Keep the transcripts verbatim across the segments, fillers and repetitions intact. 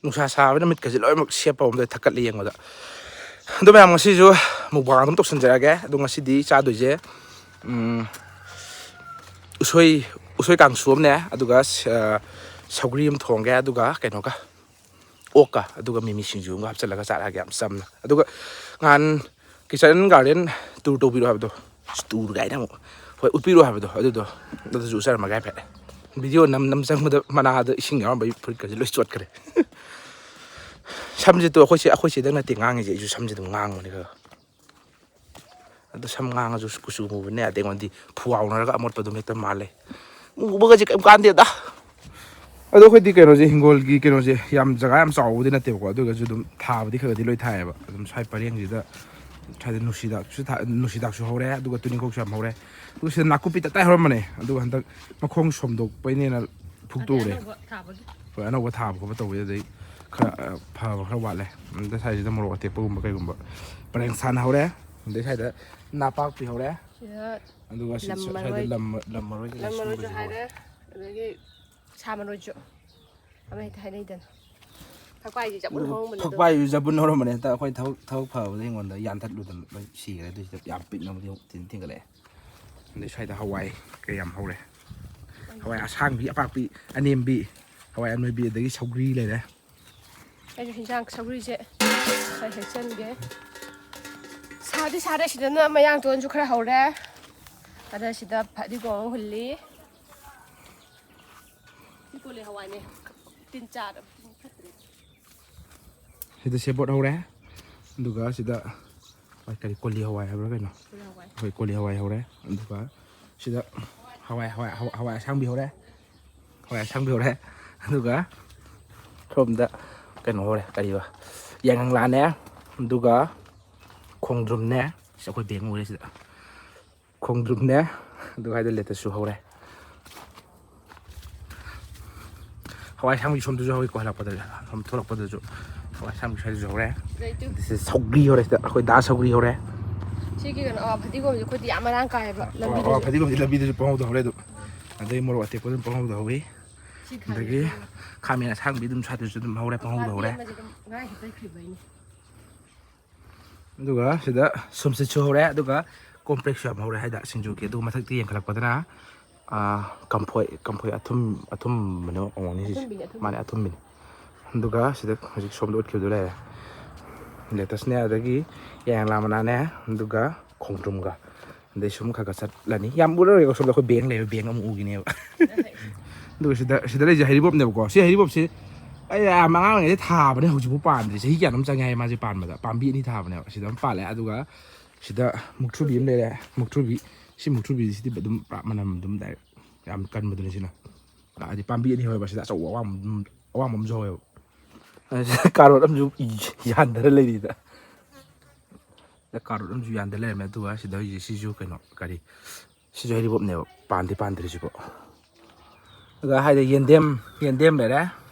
ꯅꯨꯡꯁꯥ ꯁꯥꯕꯅ ꯃꯤꯠꯀꯁꯦ ꯂꯣꯏꯅꯃꯛ ꯁꯦꯞꯄ ꯑꯃꯗ ꯊꯛꯀꯠꯂꯦ ꯌꯦꯡꯕꯗ꯫ ꯑꯗꯣ ꯃꯌꯥꯝ, ꯉꯁꯤꯁꯨ ꯃꯨꯛꯕꯥꯡ ꯑꯗꯨꯝ ꯇꯧꯁꯟꯖꯔꯛꯑꯒꯦ꯫ ꯑꯗꯣ ꯉꯁꯤꯗꯤ ꯆꯥꯗꯣꯏꯁꯦ, ꯎꯝ, ꯎꯁꯣꯏ, ꯎꯁꯣꯏ ꯀꯥꯡꯁꯨ ꯑꯃꯅꯦ, ꯑꯗꯨꯒ ꯁ-, ꯁꯧꯒ꯭ꯔꯤ ꯑꯃ ꯊꯣꯡꯒꯦ, ꯑꯗꯨꯒ ꯀꯩꯅꯣꯒ, ꯑꯣꯛꯀ, ꯑꯗꯨꯒ ꯃꯤꯃꯤ ꯁꯤꯡꯖꯨ ꯑꯃꯒ ꯍꯥꯞꯆꯤꯜꯂꯒ ꯆꯥꯔꯛꯑꯒꯦ, ꯌꯥꯝ ꯆꯝꯅ꯫ ꯑꯗꯨꯒ ꯅꯍꯥꯟ ꯀꯤꯆꯟ ꯒꯥꯔꯗꯦꯟ ꯇꯨꯔ ꯇꯧꯕꯤꯔꯣ ꯍꯥꯏꯕꯗꯣ, ꯇꯨꯔ ꯀꯥꯏꯅ ꯑꯃꯨꯛ, ꯍꯣꯏ, ꯎꯠꯄꯤꯔꯣ ꯍꯥꯏꯕꯗꯣ, ꯑꯗꯨꯗꯣ, ꯑꯗꯨꯁꯨ ꯎꯠꯆꯔꯝꯃꯒꯦ ꯍꯥꯏꯐꯦꯠ꯫ ꯚꯤꯗꯤꯑꯣ ꯅꯝ ꯅꯝ ꯆꯪꯕꯗ ꯃꯅꯥꯗ ꯏꯁꯤꯡ ꯌꯥꯎꯔꯝꯕꯒꯤ ꯐꯨꯔꯤꯠꯀꯁꯦ ꯂꯣꯏ ꯆꯣꯠꯈ꯭ꯔꯦ꯫ ꯁꯝꯁꯦ ꯇꯣ ꯑꯩꯈꯣꯏ ꯆꯦ, ꯑꯩꯈꯣꯏ ꯆꯦꯗꯪ ꯅꯠꯇꯦ ꯉꯥꯡꯉꯤꯁꯦ, ꯑꯩꯁꯨ ꯁꯝꯁꯦ ꯑꯗꯨꯝ ꯉꯥꯡꯕꯅꯦ ꯈꯔ ꯈꯔ꯫ ꯑꯗꯣ ꯁꯝ ꯉꯥꯡꯉꯁꯨ ꯀꯨꯆꯨ ꯃꯨꯕꯅꯦ ꯌꯥꯗꯦ, ꯑꯩꯉꯣꯟꯗꯤ ꯐꯨꯋꯥꯎꯅꯔꯒ ꯑꯃꯣꯠꯄ ꯑꯗꯨꯝ ꯍꯦꯛꯇ ꯃꯥꯜꯂꯦ꯫ ꯃꯨꯕꯒꯁꯦ ꯀꯩꯝ ꯀꯥꯟꯗꯦꯗ꯫ ꯑꯗꯣ ꯑꯩꯈꯣꯏꯗꯤ ꯀꯩꯅꯣꯁꯦ, ꯍꯤꯡꯒꯣꯜꯒꯤ ꯀꯩꯅꯣꯁꯦ ꯌꯥꯝ ꯖꯒꯥ ꯌꯥꯝ ꯆꯥꯎꯕꯗꯤ ꯅꯠꯇꯦꯕꯀꯣ, ꯑꯗꯨ ꯑꯣꯏꯔꯒꯁꯨ ꯑꯗꯨꯝ ꯊꯥꯕꯗꯤ ꯈꯔ ꯈꯔꯗꯤ ꯂꯣꯏ ꯊꯥꯏꯌꯦꯕ꯫ ꯑꯗꯨꯝ ꯁ꯭ꯋꯥꯏ ꯄꯔꯦꯡꯁꯤꯗ, ꯁ꯭ꯋꯥꯏꯗ ꯅꯨꯡꯁꯤꯗꯥꯛꯁꯨ ꯊꯥ-, ꯅꯨꯡꯁꯤꯗꯥꯛꯁꯨ ꯍꯧꯔꯦ, ꯑꯗꯨꯒ ꯇꯨꯅꯤꯡꯈꯣꯛꯁꯨ ꯌꯥꯝ ꯍꯧꯔꯦ꯫ ꯑꯗꯨꯒ ꯁꯤꯗ ꯅꯥꯀꯨꯞꯄꯤ ꯇꯞꯇꯥꯏ ꯍꯧꯔꯝꯕꯅꯦ, ꯑꯗꯨꯒ ꯍꯟꯗꯛ ꯃꯈꯣꯡ ꯁꯣꯝꯗꯣꯛꯄꯩꯅꯦꯅ ꯐꯨꯛꯇꯣꯛꯎꯔꯦ꯫ ꯑꯅꯧꯕ ꯊꯥꯕꯒꯤ꯫ ꯍꯣꯏ, ꯑꯅꯧꯕ ꯊꯥꯕ ꯈꯣꯠꯄ ꯇꯧꯕꯩ ꯑꯗꯩ ꯈꯔ, ꯑ, ꯐꯕ ꯈꯔ ꯋꯥꯠꯂꯦ꯫ ꯑꯗ ꯁ꯭ꯋꯥꯏꯁꯤꯗ ꯃꯣꯔꯣꯛ ꯑꯇꯦꯛꯄꯒꯨꯝꯕ ꯀꯩꯒꯨꯝꯕ ꯄꯔꯦꯡ ꯁꯥꯟꯅ ꯍꯧꯔꯦ꯫ ꯑꯗꯩ ꯁ꯭ꯋꯥꯏꯗ ꯅꯥꯄꯥꯛꯄꯤ ꯍꯧꯔꯦ꯫ ꯁꯤꯗ ꯑꯗꯨꯒ ꯁꯤ-, ꯂꯝ ꯁ꯭ꯋꯥꯏꯗ ꯃꯔꯣꯏ꯫ ꯂꯝ, ꯂꯝ ꯃꯔꯣꯏ ꯀꯩꯀꯥ ꯂꯝ ꯃꯔꯣꯏꯁꯨ ꯁꯨꯝꯕꯁꯨ ꯍꯧꯔꯦ꯫ ꯍꯥꯏꯔꯦ, ꯑꯗꯒꯤ ꯁꯥ ꯃꯔꯣꯏꯁꯨ꯫ ꯑꯃ ꯍꯦꯛꯇ ꯍꯥꯏꯅꯩꯗꯅ꯫ ꯐꯛꯄꯥꯏꯁꯦ ꯆꯕꯨꯟ ꯑꯗꯨꯒ ꯍꯧꯔꯝꯕꯅꯦ ꯑꯗꯣ꯫ ꯐꯛꯄꯥꯏꯁꯨ ꯆꯕꯨꯟ ꯍꯧꯔꯝꯕꯅꯦ꯫ ꯍꯟꯗꯛ ꯑꯩꯈꯣꯏ ꯊꯕꯛ, ꯊꯕꯛ ꯐꯕꯗ ꯑꯩꯉꯣꯟꯗ ꯌꯥꯟꯊꯠꯂꯨꯗꯅ ꯂꯣꯏ ꯁꯤꯈ꯭ꯔꯦ꯫ ꯑꯗꯨꯏꯁꯤꯗ ꯌꯥꯝ ꯄꯤꯛꯅꯕꯨꯗꯤ ꯑꯃꯨꯛ ꯊꯤꯟ-, ꯊꯤꯟꯒꯠꯂꯛꯑꯦ꯫ ꯑꯗꯩ ꯁ꯭ꯋꯥꯏꯗ ꯍꯋꯥꯏ ꯀꯩ ꯌꯥꯝ ꯍꯧꯔꯦ꯫ ꯍꯋꯥꯏ ꯑꯁꯥꯡꯕꯤ, ꯑꯄꯥꯛꯄꯤ, ꯑꯅꯦꯝꯕꯤ, ꯍꯋꯥꯏ ꯑꯅꯣꯏꯕꯤ, ꯑꯗꯒꯤ ꯁꯧꯒ꯭ꯔꯤ ꯂꯩꯔꯦ꯫ ꯑꯩꯁꯨ ꯍꯤꯟꯖꯥꯡ ꯁꯧꯒ꯭ꯔꯤꯁꯦ ꯈꯔ ꯍꯦꯛꯆꯟꯒꯦ꯫ ꯁꯥꯗꯤ ꯁꯥꯔꯦ, ꯁꯤꯗꯅ ꯃꯌꯥꯡ ꯇꯣꯟꯁꯨ ꯈꯔ ꯍꯧꯔꯦ꯫ ꯑꯗ ꯁꯤꯗ ꯐꯗꯤꯒꯣꯝ ꯑꯃ ꯍꯨꯜꯂꯤ꯫ ꯁꯤ ꯀꯣꯂꯤ ꯍꯋꯥꯏꯅꯦ꯫ ꯇꯤꯟ ꯆꯥꯔꯕ, ꯇꯤꯟ ꯐꯠꯇ꯭ꯔꯦ꯫ ꯁꯤꯗ ꯁꯦꯕꯣꯠ ꯍꯧꯔꯦ, ꯑꯗꯨꯒ ꯁꯤꯗ, ꯍꯣꯏ, ꯀꯔꯤ, ꯀꯣꯂꯤ ꯍꯋꯥꯏ ꯍꯥꯏꯕ꯭ꯔꯥ ꯀꯩꯅꯣ? ꯀꯣꯂꯤ ꯍꯋꯥꯏ꯫ ꯍꯣꯏ, ꯀꯣꯂꯤ ꯍꯋꯥꯏ ꯍꯧꯔꯦ, ꯑꯗꯨꯒ ꯁꯤꯗ ꯍꯋꯥꯏ, ꯍꯋꯥꯏ, ꯍꯋꯥꯏ, ꯍꯋꯥꯏ ꯑꯁꯥꯡꯕꯤ ꯍꯧꯔꯦ, ꯍꯋꯥꯏ ꯑꯁꯥꯡꯕꯤ ꯍꯧꯔꯦ, ꯑꯗꯨꯒ ꯁꯣꯝꯗ ꯀꯩꯅꯣ ꯍꯧꯔꯦ, ꯀꯔꯤꯕ, ꯌꯥꯏꯉꯪꯂꯥꯅꯦ, ꯑꯗꯨꯒ ꯈꯣꯡꯗ꯭ꯔꯨꯝꯅꯦ, ꯁꯤ ꯑꯩꯈꯣꯏ ꯕꯦꯡ ꯎꯔꯦ ꯁꯤꯗ꯫ ꯈꯣꯡꯗ꯭ꯔꯨꯝꯅꯦ, ꯑꯗꯨꯒ ꯍꯥꯏꯗ ꯂꯦꯇꯁꯁꯨ ꯍꯧꯔꯦ꯫ ꯍꯋꯥꯏ ꯑꯁꯥꯡꯕꯤ ꯁꯣꯝꯗꯁꯨ ꯍꯧꯏꯀꯣ, ꯍꯜꯂꯛꯄꯗ, ꯁꯣꯝ ꯊꯣꯛꯂꯛꯄꯗꯁꯨ ꯍꯋꯥꯏ ꯑꯁꯥꯡꯕꯤ ꯁ꯭ꯋꯥꯏꯗꯁꯨ ꯍꯧꯔꯦ꯫ ꯂꯩꯇꯨ꯫ ꯑꯗꯒꯤ ꯁꯧꯒ꯭ꯔꯤ ꯍꯧꯔꯦ ꯁꯤꯗ, ꯑꯩꯈꯣꯏ ꯗꯥ ꯁꯧꯒ꯭ꯔꯤ ꯍꯧꯔꯦ꯫ ꯁꯤꯒꯤ ꯀꯩꯅꯣ, ꯑꯋꯥ ꯐꯗꯤꯒꯣꯝꯁꯦ ꯑꯩꯈꯣꯏꯗꯤ ꯌꯥꯝ ꯃꯔꯥꯡ ꯀꯥꯏꯌꯦꯕ ꯑꯋꯥ, ꯑꯋꯥ ꯂꯝꯕꯤꯗꯁꯨ꯫ ꯐꯗꯤꯒꯣꯝꯗꯤ ꯂꯝꯕꯤꯗꯁꯨ ꯄꯪꯍꯧꯗ ꯍꯧꯔꯦ ꯑꯗꯨꯝ꯫ ꯑꯗꯩ ꯃꯣꯔꯣꯛ ꯑꯇꯦꯛꯄ ꯑꯗꯨꯝ ꯄꯪꯍꯧꯗ ꯍꯧꯏ꯫ ꯑꯗꯒꯤ ꯈꯥꯃꯦꯟ ꯑꯁꯥꯡꯕꯤ ꯑꯗꯨꯝ ꯁ꯭ꯋꯥꯏꯗꯁꯨ ꯑꯗꯨꯝ ꯍꯧꯔꯦ, ꯄꯪꯍꯧꯗ ꯍꯧꯔꯦ꯫ ꯑꯗꯨꯒ ꯁꯤꯗ ꯁꯨꯝꯁꯤꯠꯁꯨ ꯍꯧꯔꯦ, ꯑꯗꯨꯒ ꯀꯣꯝꯄ꯭ꯔꯦꯛꯁꯨ ꯌꯥꯝ ꯍꯧꯔꯦ ꯍꯥꯏꯗ ꯁꯤꯡꯖꯨꯒꯤ꯫ ꯑꯗꯨꯒ ꯃꯊꯛꯇ ꯌꯦꯡꯈꯠꯂꯛꯄꯗꯅ, ꯑꯥ, ꯀꯝꯐꯣꯏ, ꯀꯝꯐꯣꯏ ꯑꯊꯨꯝ-, ꯑꯊꯨꯝꯕꯅꯦ ꯑꯣꯏꯔꯝꯒꯅꯤ ꯁꯤꯁꯦ꯫ ꯑꯊꯨꯝꯕꯤꯅꯦ, ꯑꯊꯨꯝꯕꯤ꯫ ꯃꯥꯅꯦ, ꯑꯊꯨꯝꯕꯤꯅꯦ꯫ ꯑꯗꯨꯒ ꯁꯤꯗ ꯍꯧꯖꯤꯛ ꯁꯣꯝꯗ ꯎꯠꯈꯤꯕꯗꯣ ꯂꯩꯔꯦ꯫ ꯂꯦꯇꯁꯅꯦ, ꯑꯗꯒꯤ ꯌꯥꯏꯉꯪꯂꯥ ꯃꯅꯥꯅꯦ, ꯑꯗꯨꯒ ꯈꯣꯡꯗ꯭ꯔꯨꯝꯒ꯫ ꯑꯗꯩ ꯁꯨꯝ ꯈꯔ ꯈꯔ ꯆꯠꯂꯅꯤ꯫ ꯌꯥꯝ ꯎꯔꯔꯣꯏꯀꯣ, ꯁꯣꯝꯗ ꯑꯩꯈꯣꯏ ꯕꯦꯡ ꯂꯩꯕ, ꯕꯦꯡ ꯑꯃꯨꯛ ꯎꯈꯤꯅꯦꯕ꯫ ꯑꯗꯨꯒ ꯁꯤꯗ, ꯁꯤꯗ ꯂꯩꯁꯦ ꯍꯩꯔꯤꯕꯣꯞꯅꯦꯕꯀꯣ꯫ ꯁꯤ ꯍꯩꯔꯤꯕꯣꯞꯁꯦ ꯑꯩ ꯌꯥꯝ ꯑꯉꯥꯡ ꯑꯣꯏꯔꯤꯉꯩꯗ ꯊꯥꯕꯅꯦ, ꯍꯧꯖꯤꯛꯐꯥꯎ ꯄꯥꯟꯗ꯭ꯔꯤ꯫ ꯆꯍꯤ ꯀꯌꯥꯅꯣꯝ ꯆꯪꯉꯦ ꯍꯥꯏꯌꯦ ꯃꯥꯁꯦ ꯄꯥꯟꯕꯗ꯫ ꯄꯥꯝꯕꯤ ꯑꯅꯤ ꯊꯥꯕꯅꯦꯕ, ꯁꯤꯗ ꯑꯃ ꯄꯥꯜꯂꯦ, ꯑꯗꯨꯒ ꯁꯤꯗ ꯃꯨꯛꯊ꯭ꯔꯨꯕꯤ ꯑꯃ ꯂꯩꯔꯦ꯫ ꯃꯨꯛꯊ꯭ꯔꯨꯕꯤ, ꯁꯤ ꯃꯨꯛꯊ꯭ꯔꯨꯕꯤꯁꯤꯗꯤ ꯑꯗꯨꯝ ꯄꯨꯔꯥ ꯃꯅꯝ ꯑꯗꯨꯝ ꯗꯥꯏꯔꯦꯛ ꯌꯥꯝ ꯀꯟꯕꯗꯨꯅꯤ ꯁꯤꯅ꯫ ꯍꯥꯏꯗꯤ ꯄꯥꯝꯕꯤ ꯑꯅꯤ ꯍꯧꯋꯦꯕ ꯁꯤꯗ, ꯑꯆꯧꯕ ꯑꯋꯥꯡꯕ ꯑꯗꯨꯝ, ꯑꯋꯥꯡꯕ ꯑꯃꯁꯨ ꯍꯧꯋꯦꯕ꯫ ꯑꯗꯨ ꯁꯤꯗ ꯀꯥꯔꯣꯠ ꯑꯃꯁꯨ ꯌꯥꯟꯊꯔ ꯂꯩꯔꯤꯗ꯫ ꯁꯤꯗ ꯀꯥꯔꯣꯠ ꯑꯃꯁꯨ ꯌꯥꯟꯊꯔ ꯂꯩꯔꯝꯃꯦ꯫ ꯑꯗꯨꯒ ꯁꯤꯗ ꯍꯧꯖꯤꯛ ꯁꯤꯁꯨ ꯀꯩꯅꯣ, ꯀꯔꯤ, ꯁꯤꯁꯨ ꯍꯩꯔꯤꯕꯣꯞꯅꯦꯕ, ꯄꯥꯟꯗꯤ ꯄꯥꯟꯗ꯭ꯔꯤꯁꯤꯕꯣ꯫ ꯑꯗꯨꯒ ꯍꯥꯏꯗꯤ ꯌꯦꯟꯗꯦꯝ, ꯌꯦꯟꯗꯦꯝ ꯂꯩꯔꯦ꯫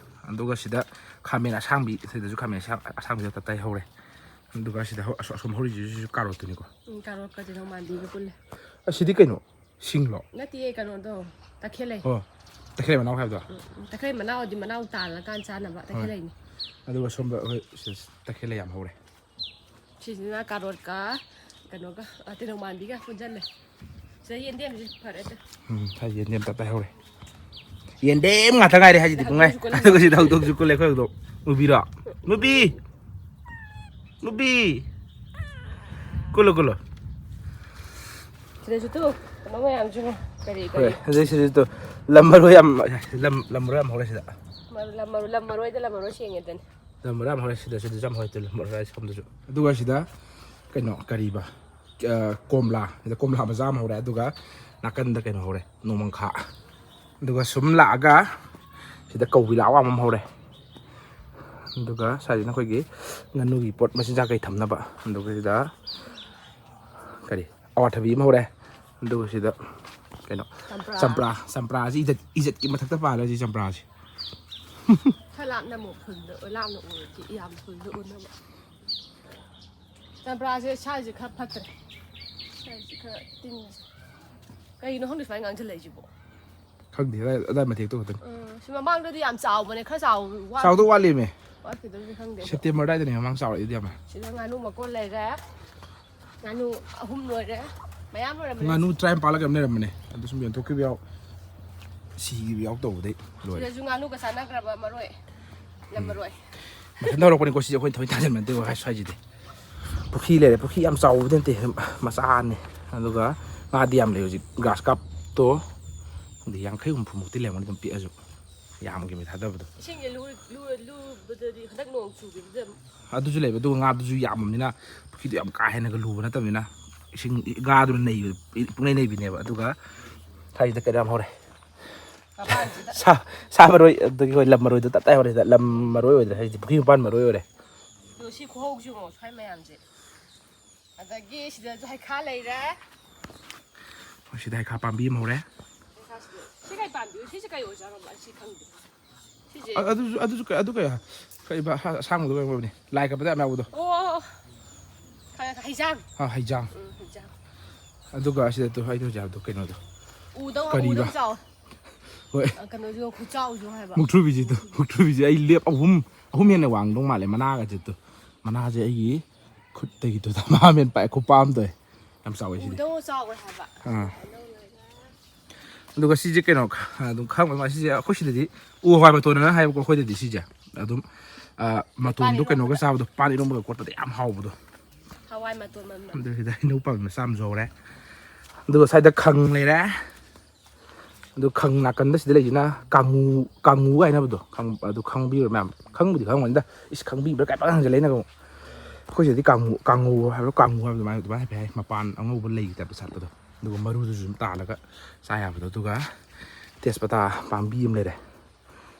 ꯑꯗꯨꯒ ꯁꯤꯗ ꯈꯥꯃꯦꯟ ꯑꯁꯥꯡꯕꯤ, ꯁꯤꯗꯁꯨ ꯈꯥꯃꯦꯟ ꯑꯁꯥꯡ-, ꯑꯁꯥꯡꯕꯤꯗ ꯇꯞꯇꯥꯏ ꯍꯧꯔꯦ꯫ ꯑꯗꯨꯒ ꯁꯤꯗ ꯍꯧ-, ꯑꯁꯣ-, ꯑꯁꯣꯝ ꯍꯧꯔꯤꯁꯤꯁꯨ ꯀꯥꯔꯣꯠꯇꯨꯅꯤꯀꯣ꯫ ꯎꯝ, ꯀꯥꯔꯣꯠꯀ ꯇꯤꯜꯍꯧ ꯃꯥꯟꯕꯤꯒ ꯄꯨꯜꯂꯦ꯫ ꯑꯁꯤꯗꯤ ꯀꯩꯅꯣ? ꯁꯤꯡꯂꯣ? ꯅꯠꯇꯤꯌꯦ, ꯀꯩꯅꯣꯗꯣ, ꯇꯈꯦꯜꯂꯩ꯫ ꯑꯣ, ꯇꯈꯦꯜꯂꯩ ꯃꯅꯥꯎ ꯍꯥꯏꯕꯗꯣ? ꯎꯝ, ꯎꯝ, ꯇꯈꯦꯜꯂꯩ ꯃꯅꯥꯎ ꯍꯥꯏꯗꯤ ꯃꯅꯥꯎ ꯇꯥꯜꯂꯀꯥꯟ ꯆꯥꯅꯕ ꯍꯣꯏ꯫ ꯇꯈꯦꯜꯂꯩꯅꯤ꯫ ꯑꯗꯨꯒ ꯁꯣꯝꯗ ꯑꯩꯈꯣꯏ ꯁꯤꯗ ꯇꯈꯦꯜꯂꯩ ꯌꯥꯝ ꯍꯧꯔꯦ꯫ ꯁꯤꯁꯤꯅ ꯀꯥꯔꯣꯠꯀ ꯀꯩꯅꯣꯒ, ꯑ, ꯇꯤꯜꯍꯧ ꯃꯥꯟꯕꯤꯒ ꯄꯨꯟꯁꯤꯜꯂꯦ꯫ ꯁꯤꯗ ꯌꯦꯟꯗꯦꯝꯁꯤ ꯐꯔꯦ ꯑꯗꯨ꯫ ꯎꯝ, ꯁꯥꯏ ꯌꯦꯟꯗꯦꯝ ꯇꯞꯇꯥꯏ ꯍꯧꯔꯦ꯫ ꯌꯦꯟꯗꯦꯝ ꯉꯥꯛꯇ ꯉꯥꯏꯔꯦ ꯍꯥꯏꯁꯤꯗꯤ ꯁꯤꯗ ꯄꯨꯡꯉꯥꯏ꯫ ꯍꯧꯗꯣꯡꯁꯨ ꯀꯨꯜꯂꯦ꯫ ꯑꯗꯨꯒ ꯁꯤꯗ ꯍꯧꯗꯣꯡꯁꯨ ꯀꯨꯜꯂꯦ ꯑꯩꯈꯣꯏ ꯍꯧꯗꯣꯡ꯫ ꯎꯕꯤꯔꯣ? ꯅꯨꯄꯤ! ꯅꯨꯄꯤ! ꯀꯨꯜꯂꯨ, ꯀꯨꯜꯂꯨ꯫ ꯁꯤꯗꯁꯨ ꯇꯨ, ꯀꯩꯅꯣ ꯃꯌꯥꯝꯁꯤꯕꯨ꯫ ꯀꯔꯤ, ꯍꯣꯏ, ꯀꯔꯤ? ꯑꯗꯩ ꯁꯤꯗꯁꯨ ꯇꯨ, ꯂꯝ ꯃꯔꯣꯏ ꯌꯥꯝ, ꯂꯝ, ꯂꯝ ꯃꯔꯣꯏ ꯌꯥꯝ ꯍꯧꯔꯦ ꯁꯤꯗ꯫ ꯃꯔꯨ-, ꯂꯝ ꯃꯔꯨ-, ꯂꯝ ꯃꯔꯣꯏꯗ ꯂꯝ ꯃꯔꯣꯏ ꯁꯦꯡꯉꯦꯗꯅꯤ꯫ ꯂꯝ ꯃꯔꯣꯏ ꯌꯥꯝ ꯍꯧꯔꯦ ꯁꯤꯗꯁꯨ, ꯑꯗꯨꯁꯨ ꯌꯥꯝ ꯍꯧꯔꯦ ꯇꯨ, ꯂꯝ ꯃꯔꯣꯏ ꯁꯣꯝꯗꯁꯨ꯫ ꯑꯗꯨꯒ ꯁꯤꯗ ꯀꯩꯅꯣ, ꯀꯔꯤꯕ? ꯑ, ꯀꯣꯝꯂꯥ꯫ ꯁꯤꯗ ꯀꯣꯝꯂꯥ ꯃꯆꯥ ꯑꯃ ꯍꯧꯔꯦ, ꯑꯗꯨꯒ ꯅꯥꯀꯟꯗ ꯀꯩꯅꯣ ꯍꯧꯔꯦ, ꯅꯣꯡꯃꯪꯈꯥ꯫ ꯑꯗꯨꯒ ꯁꯨꯝ ꯂꯥꯛꯑꯒ ꯁꯤꯗ ꯀꯧꯕꯤ ꯂꯥ ꯑꯋꯥꯡꯕ ꯑꯃ ꯍꯧꯔꯦ꯫ ꯑꯗꯨꯒ ꯁ꯭ꯋꯥꯏꯁꯤꯅ ꯑꯩꯈꯣꯏꯒꯤ ꯉꯥꯅꯨꯒꯤ ꯄꯣꯠ ꯃꯆꯤꯟꯖꯥꯛ ꯀꯩ ꯊꯝꯅꯕ꯫ ꯑꯗꯨꯒ ꯁꯤꯗ ꯀꯔꯤ, ꯑꯋꯥꯊꯕꯤ ꯑꯃ ꯍꯧꯔꯦ꯫ ꯑꯗꯨꯒ ꯁꯤꯗ ꯀꯩꯅꯣ, ꯆꯝꯄ꯭ꯔꯥ꯫ ꯆꯝꯄ꯭ꯔꯥ, ꯆꯝꯄ꯭ꯔꯥꯁꯤ ꯏꯖꯠ, ꯏꯖꯠꯀꯤ ꯃꯊꯛꯇ ꯄꯥꯜꯂꯦ ꯁꯤ ꯆꯝꯄ꯭ꯔꯥꯁꯤ꯫ ꯈꯔ ꯂꯥꯞꯅ ꯑꯃꯨꯛ ꯐꯨꯜꯗ, ꯂꯥꯞꯅ ꯎꯔꯗꯤ ꯌꯥꯝ ꯐꯨꯜꯗ ꯎꯅꯕ꯫ ꯆꯝꯄ꯭ꯔꯥꯁꯦ ꯁꯥꯏꯖꯁꯦ ꯈꯔ ꯐꯠꯇ꯭ꯔꯦ꯫ ꯁꯥꯏꯖꯁꯦ ꯈꯔ ꯇꯤꯟꯁꯦ꯫ ꯀꯩꯅꯣ ꯈꯪꯗꯦ ꯁꯨꯃꯥꯏꯅ ꯉꯥꯡꯁꯤꯜꯂꯛꯏꯁꯤꯕꯣ? ꯈꯪꯗꯦ, ꯑꯗꯥꯏ ꯑꯗꯥꯏ ꯃꯇꯦꯛꯇꯣ ꯈꯛꯇꯅꯤ꯫ ꯎꯝ, ꯁꯤ ꯃꯃꯥꯡꯗꯗꯤ ꯌꯥꯝ ꯆꯥꯎꯕꯅꯦ, ꯈꯔ ꯆꯥꯎ ꯋꯥꯠ- ꯆꯥꯎꯗꯧ ꯋꯥꯠꯂꯤꯃꯦ꯫ ꯋꯥꯠꯈꯤꯗꯧꯗꯤ ꯈꯪꯗꯦ꯫ ꯁꯦꯞꯇꯦꯝꯕꯔ ꯑꯗꯥꯏꯗꯅꯦ ꯃꯃꯥꯡ ꯆꯥꯎꯔꯛꯏꯗꯤ ꯌꯥꯝꯅ꯫ ꯁꯤꯗ ꯉꯥꯅꯨ ꯃꯀꯣꯟ ꯂꯩꯔꯦ꯫ ꯉꯥꯅꯨ ꯑꯍꯨꯝ ꯂꯣꯏꯔꯦ꯫ ꯃꯌꯥꯝ ꯂꯣꯏꯔꯝꯃꯦ꯫ ꯉꯥꯅꯨ ꯇꯔꯥꯅꯤꯄꯥꯜꯂ ꯀꯩꯅꯣꯝ ꯂꯩꯔꯝꯕꯅꯦ, ꯑꯗꯨ ꯁꯨꯝ ꯌꯣꯟꯊꯣꯛꯈꯤꯕ ꯌꯥꯎ, ꯁꯤꯈꯤꯕ ꯌꯥꯎ ꯇꯧꯕꯗꯩ ꯂꯣꯏꯔꯦ꯫ ꯁꯤꯗꯁꯨ ꯉꯥꯅꯨꯒ ꯆꯥꯟꯅꯈ꯭ꯔꯕ ꯃꯔꯣꯏ꯫ ꯂꯝ ꯃꯔꯣꯏ꯫ ꯃꯊꯟꯇ ꯍꯧꯔꯛꯄꯅꯤꯀꯣ ꯁꯤꯁꯦ, ꯑꯩꯈꯣꯏꯅ ꯊꯧꯔꯤ ꯊꯥꯖꯤꯟꯕ ꯅꯠꯇꯦ ꯁ꯭ꯋꯥꯏꯁꯤꯗꯤ꯫ ꯄꯨꯈ꯭ꯔꯤ ꯂꯩꯔꯦ, ꯄꯨꯈ꯭ꯔꯤ ꯌꯥꯝ ꯆꯥꯎꯕꯗꯤ ꯅꯠꯇꯦ, ꯃꯆꯥꯅꯤ꯫ ꯑꯗꯨꯒ ꯉꯥꯗꯤ ꯌꯥꯝ ꯂꯩ ꯍꯧꯖꯤꯛ, ꯒ꯭ꯔꯥꯁ ꯀꯥꯞꯇꯣ ꯈꯪꯗꯦ, ꯌꯥꯡꯈꯩ ꯍꯨꯝꯐꯨꯃꯨꯛꯇꯤ ꯂꯩꯔꯝꯒꯅꯤ ꯑꯗꯨꯝ ꯄꯤꯛꯑꯁꯨ, ꯌꯥꯝꯈꯤꯕ ꯊꯥꯗꯕꯗꯣ꯫ ꯏꯁꯤꯡꯁꯦ ꯂꯨ- ꯂꯨ- ꯂꯨꯕꯗꯗꯤ ꯍꯟꯗꯛ ꯅꯣꯡ ꯆꯨꯈꯤꯕꯗꯨꯗ ꯑꯗꯨꯁꯨ ꯂꯩꯕ, ꯑꯗꯨꯒ ꯉꯥꯗꯨꯁꯨ ꯌꯥꯝꯃꯕꯅꯤꯅ ꯄꯨꯈ꯭ꯔꯤꯗꯣ ꯌꯥꯝ ꯀꯥ ꯍꯦꯟꯅꯒ ꯂꯨꯕ ꯅꯠꯇꯕꯅꯤꯅ ꯏꯁꯤꯡ ꯉꯥꯗꯨꯅ ꯅꯩꯕ, ꯄꯨꯡꯅꯩ ꯅꯩꯕꯤꯅꯦꯕ꯫ ꯑꯗꯨꯒ ꯁ꯭ꯋꯥꯏꯁꯤꯗ ꯀꯩꯅꯣ ꯌꯥꯝ ꯍꯧꯔꯦ, ꯃꯄꯥꯟꯁꯤꯗ꯫ ꯁꯥ ꯁꯥ ꯃꯔꯣꯏ꯫ ꯑꯗꯒꯤ ꯍꯣꯏ, ꯂꯝ ꯃꯔꯣꯏꯗꯣ ꯇꯞ ꯇꯥꯏ ꯍꯧꯔꯦ ꯁꯤꯗ, ꯂꯝ ꯃꯔꯣꯏ ꯑꯣꯏꯗ꯭ꯔꯦ ꯍꯥꯏꯁꯤꯗꯤ, ꯄꯨꯈ꯭ꯔꯤ ꯃꯄꯥꯟ ꯃꯔꯣꯏ ꯑꯣꯏꯔꯦ꯫ ꯑꯗꯣ ꯁꯤ ꯈꯨꯍꯧꯁꯤ ꯌꯦꯡꯉꯣ, ꯁ꯭ꯋꯥꯏ ꯃꯌꯥꯝꯁꯦ꯫ ꯑꯗꯒꯤ ꯁꯤꯗꯁꯨ ꯍꯩꯈꯥ ꯂꯩꯔꯦ꯫ ꯁꯤꯗ ꯍꯩꯈꯥ ꯄꯥꯝꯕꯤ ꯑꯃ ꯍꯧꯔꯦ꯫ ꯍꯩꯈꯥꯁꯤꯗꯤ ꯁꯤ ꯀꯩ ꯄꯥꯝꯕꯤꯅꯣ? ꯁꯤꯁꯦ ꯀꯩ ꯑꯣꯏꯖꯥꯠꯅꯣ? ꯑꯩ ꯁꯤ ꯈꯪꯗꯦ꯫ ꯁꯤꯁꯦ ꯑ- ꯑꯗꯨꯁꯨ ꯑꯗꯨꯁꯨ ꯀꯩ- ꯑꯗꯨ ꯀꯩ ꯀꯩꯕ, ꯍ- ꯑꯁꯥꯡꯕꯗꯣ ꯀꯩ ꯑꯣꯏꯕꯅꯤ, ꯂꯥꯏ ꯀꯠꯄꯗ ꯌꯥꯝ ꯌꯥꯎꯕꯗꯣ꯫ ꯑꯣ, ꯈꯪꯉꯦ, ꯈꯪꯉꯦ꯫ ꯍꯩꯖꯥꯡ꯫ ꯑ, ꯍꯩꯖꯥꯡ꯫ ꯎꯝ, ꯍꯩꯖꯥꯡ꯫ ꯑꯗꯨꯒ ꯑꯁꯤꯗ ꯇꯨ ꯑꯩꯅ ꯍꯧꯖꯤꯛ ꯍꯥꯏꯕꯗꯣ ꯀꯩꯅꯣꯗꯣ꯫ ꯎꯗꯧ ꯀꯔꯤꯕ? ꯎꯗꯧ ꯆꯥꯎ꯫ ꯍꯣꯏ꯫ ꯑ, ꯀꯩꯅꯣꯁꯨ ꯈꯨꯆꯥꯎꯁꯨ ꯍꯥꯏꯕ꯫ ꯃꯨꯛꯊ꯭ꯔꯨꯕꯤꯁꯤꯗꯣ, ꯃꯨꯛꯊ꯭ꯔꯨꯕꯤꯁꯦ ꯑꯩ ꯂꯦꯞ ꯑꯍꯨꯝ ꯑꯍꯨꯝ ꯍꯦꯟꯅ ꯋꯥꯡꯗꯧ ꯃꯥꯜꯂꯦ ꯃꯅꯥꯒꯁꯦ ꯇꯨ꯫ ꯃꯅꯥꯁꯦ ꯑꯩꯒꯤ ꯈꯨꯠꯇꯒꯤ ꯇꯨ ꯃꯥ ꯃꯦꯟ ꯄꯥꯛꯑꯦ, ꯈꯨꯄꯥꯛ ꯑꯃ ꯇꯧꯑꯦ꯫ ꯌꯥꯝ ꯆꯥꯎꯋꯦ ꯁꯤꯗꯤ꯫ ꯎꯗꯧ ꯆꯥꯎꯋꯦ ꯍꯥꯏꯕ꯫ ꯑꯥ꯫ ꯑꯗꯨꯒ ꯁꯤꯁꯦ ꯀꯩꯅꯣ, ꯑꯗꯨꯝ ꯈꯪꯕ ꯃꯥ ꯁꯤꯁꯦ ꯑꯩꯈꯣꯏ ꯁꯤꯗꯗꯤ ꯎ ꯍꯋꯥꯏ ꯃꯇꯣꯟꯅ ꯍꯥꯏꯕꯀꯣ, ꯑꯩꯈꯣꯏꯗꯗꯤ ꯁꯤꯁꯦ ꯑꯗꯨꯝ, ꯑ, ꯃꯇꯣꯟꯗꯣ ꯄꯥꯟ ꯀꯩꯅꯣꯒ ꯏꯔꯣꯝꯕꯗ꯫ ꯆꯥꯕꯗꯣ, ꯄꯥꯟ ꯏꯔꯣꯝꯕꯒ ꯀꯣꯠꯄꯗ ꯌꯥꯝ ꯍꯥꯎꯕꯗꯣ꯫ ꯍꯋꯥꯏ ꯃꯇꯣꯟ ꯃꯅꯝ ꯅꯝ꯫ ꯑꯗꯨ ꯁꯤꯗ ꯍꯩꯅꯧ ꯄꯥꯝꯕꯤ ꯃꯆꯥ ꯑꯃꯁꯨ ꯍꯧꯔꯦ꯫ ꯑꯗꯨꯒ ꯁ꯭ꯋꯥꯏꯗ ꯈꯪ ꯂꯩꯔꯦ꯫ ꯑꯗꯨ ꯈꯪ ꯅꯥꯀꯟꯗ ꯁꯤꯗ ꯂꯩꯁꯤꯅ ꯀꯥꯡꯉꯨ, ꯀꯥꯡꯉꯨ ꯍꯥꯏꯅꯕꯗꯣ꯫ ꯈꯪ-, ꯑꯗꯨ ꯈꯪꯕꯤꯕ꯭ꯔꯥ ꯃꯌꯥꯝ? ꯈꯪꯕꯨꯗꯤ ꯈꯪꯉꯝꯒꯅꯤꯗ꯫ ꯏꯁ, ꯈꯪꯕꯤꯕ꯭ꯔꯥ ꯀꯥꯏ ꯄꯪꯍꯪ ꯍꯪꯖꯜꯂꯦ ꯑꯩꯅ ꯑꯃꯨꯛ꯫ ꯑꯩꯈꯣꯏ ꯁꯤꯗꯗꯤ ꯀꯥꯡꯉꯨ, ꯀꯥꯡꯉꯨ ꯍꯥꯏꯕ꯭ꯔꯥ, ꯀꯥꯡꯉꯨ ꯍꯥꯏꯕ ꯑꯗꯨꯃꯥꯏꯅ, ꯑꯗꯨꯃꯥꯏꯅ ꯍꯥꯏꯐꯦꯠ ꯍꯥꯏ꯫ ꯃꯄꯥꯟ ꯑꯉꯧꯕ ꯂꯩꯒꯤ ꯇꯥꯏꯞꯇ ꯁꯥꯠꯄꯗꯣ꯫ ꯑꯗꯨꯒ ꯃꯔꯨꯗꯨꯁꯨ ꯑꯗꯨꯝ ꯇꯥꯜꯂꯒ ꯆꯥ ꯌꯥꯕꯗꯣ꯫ ꯑꯗꯨꯒ ꯇꯦꯖꯄꯇꯥ ꯄꯥꯝꯕꯤ ꯑꯃ ꯂꯩꯔꯦ꯫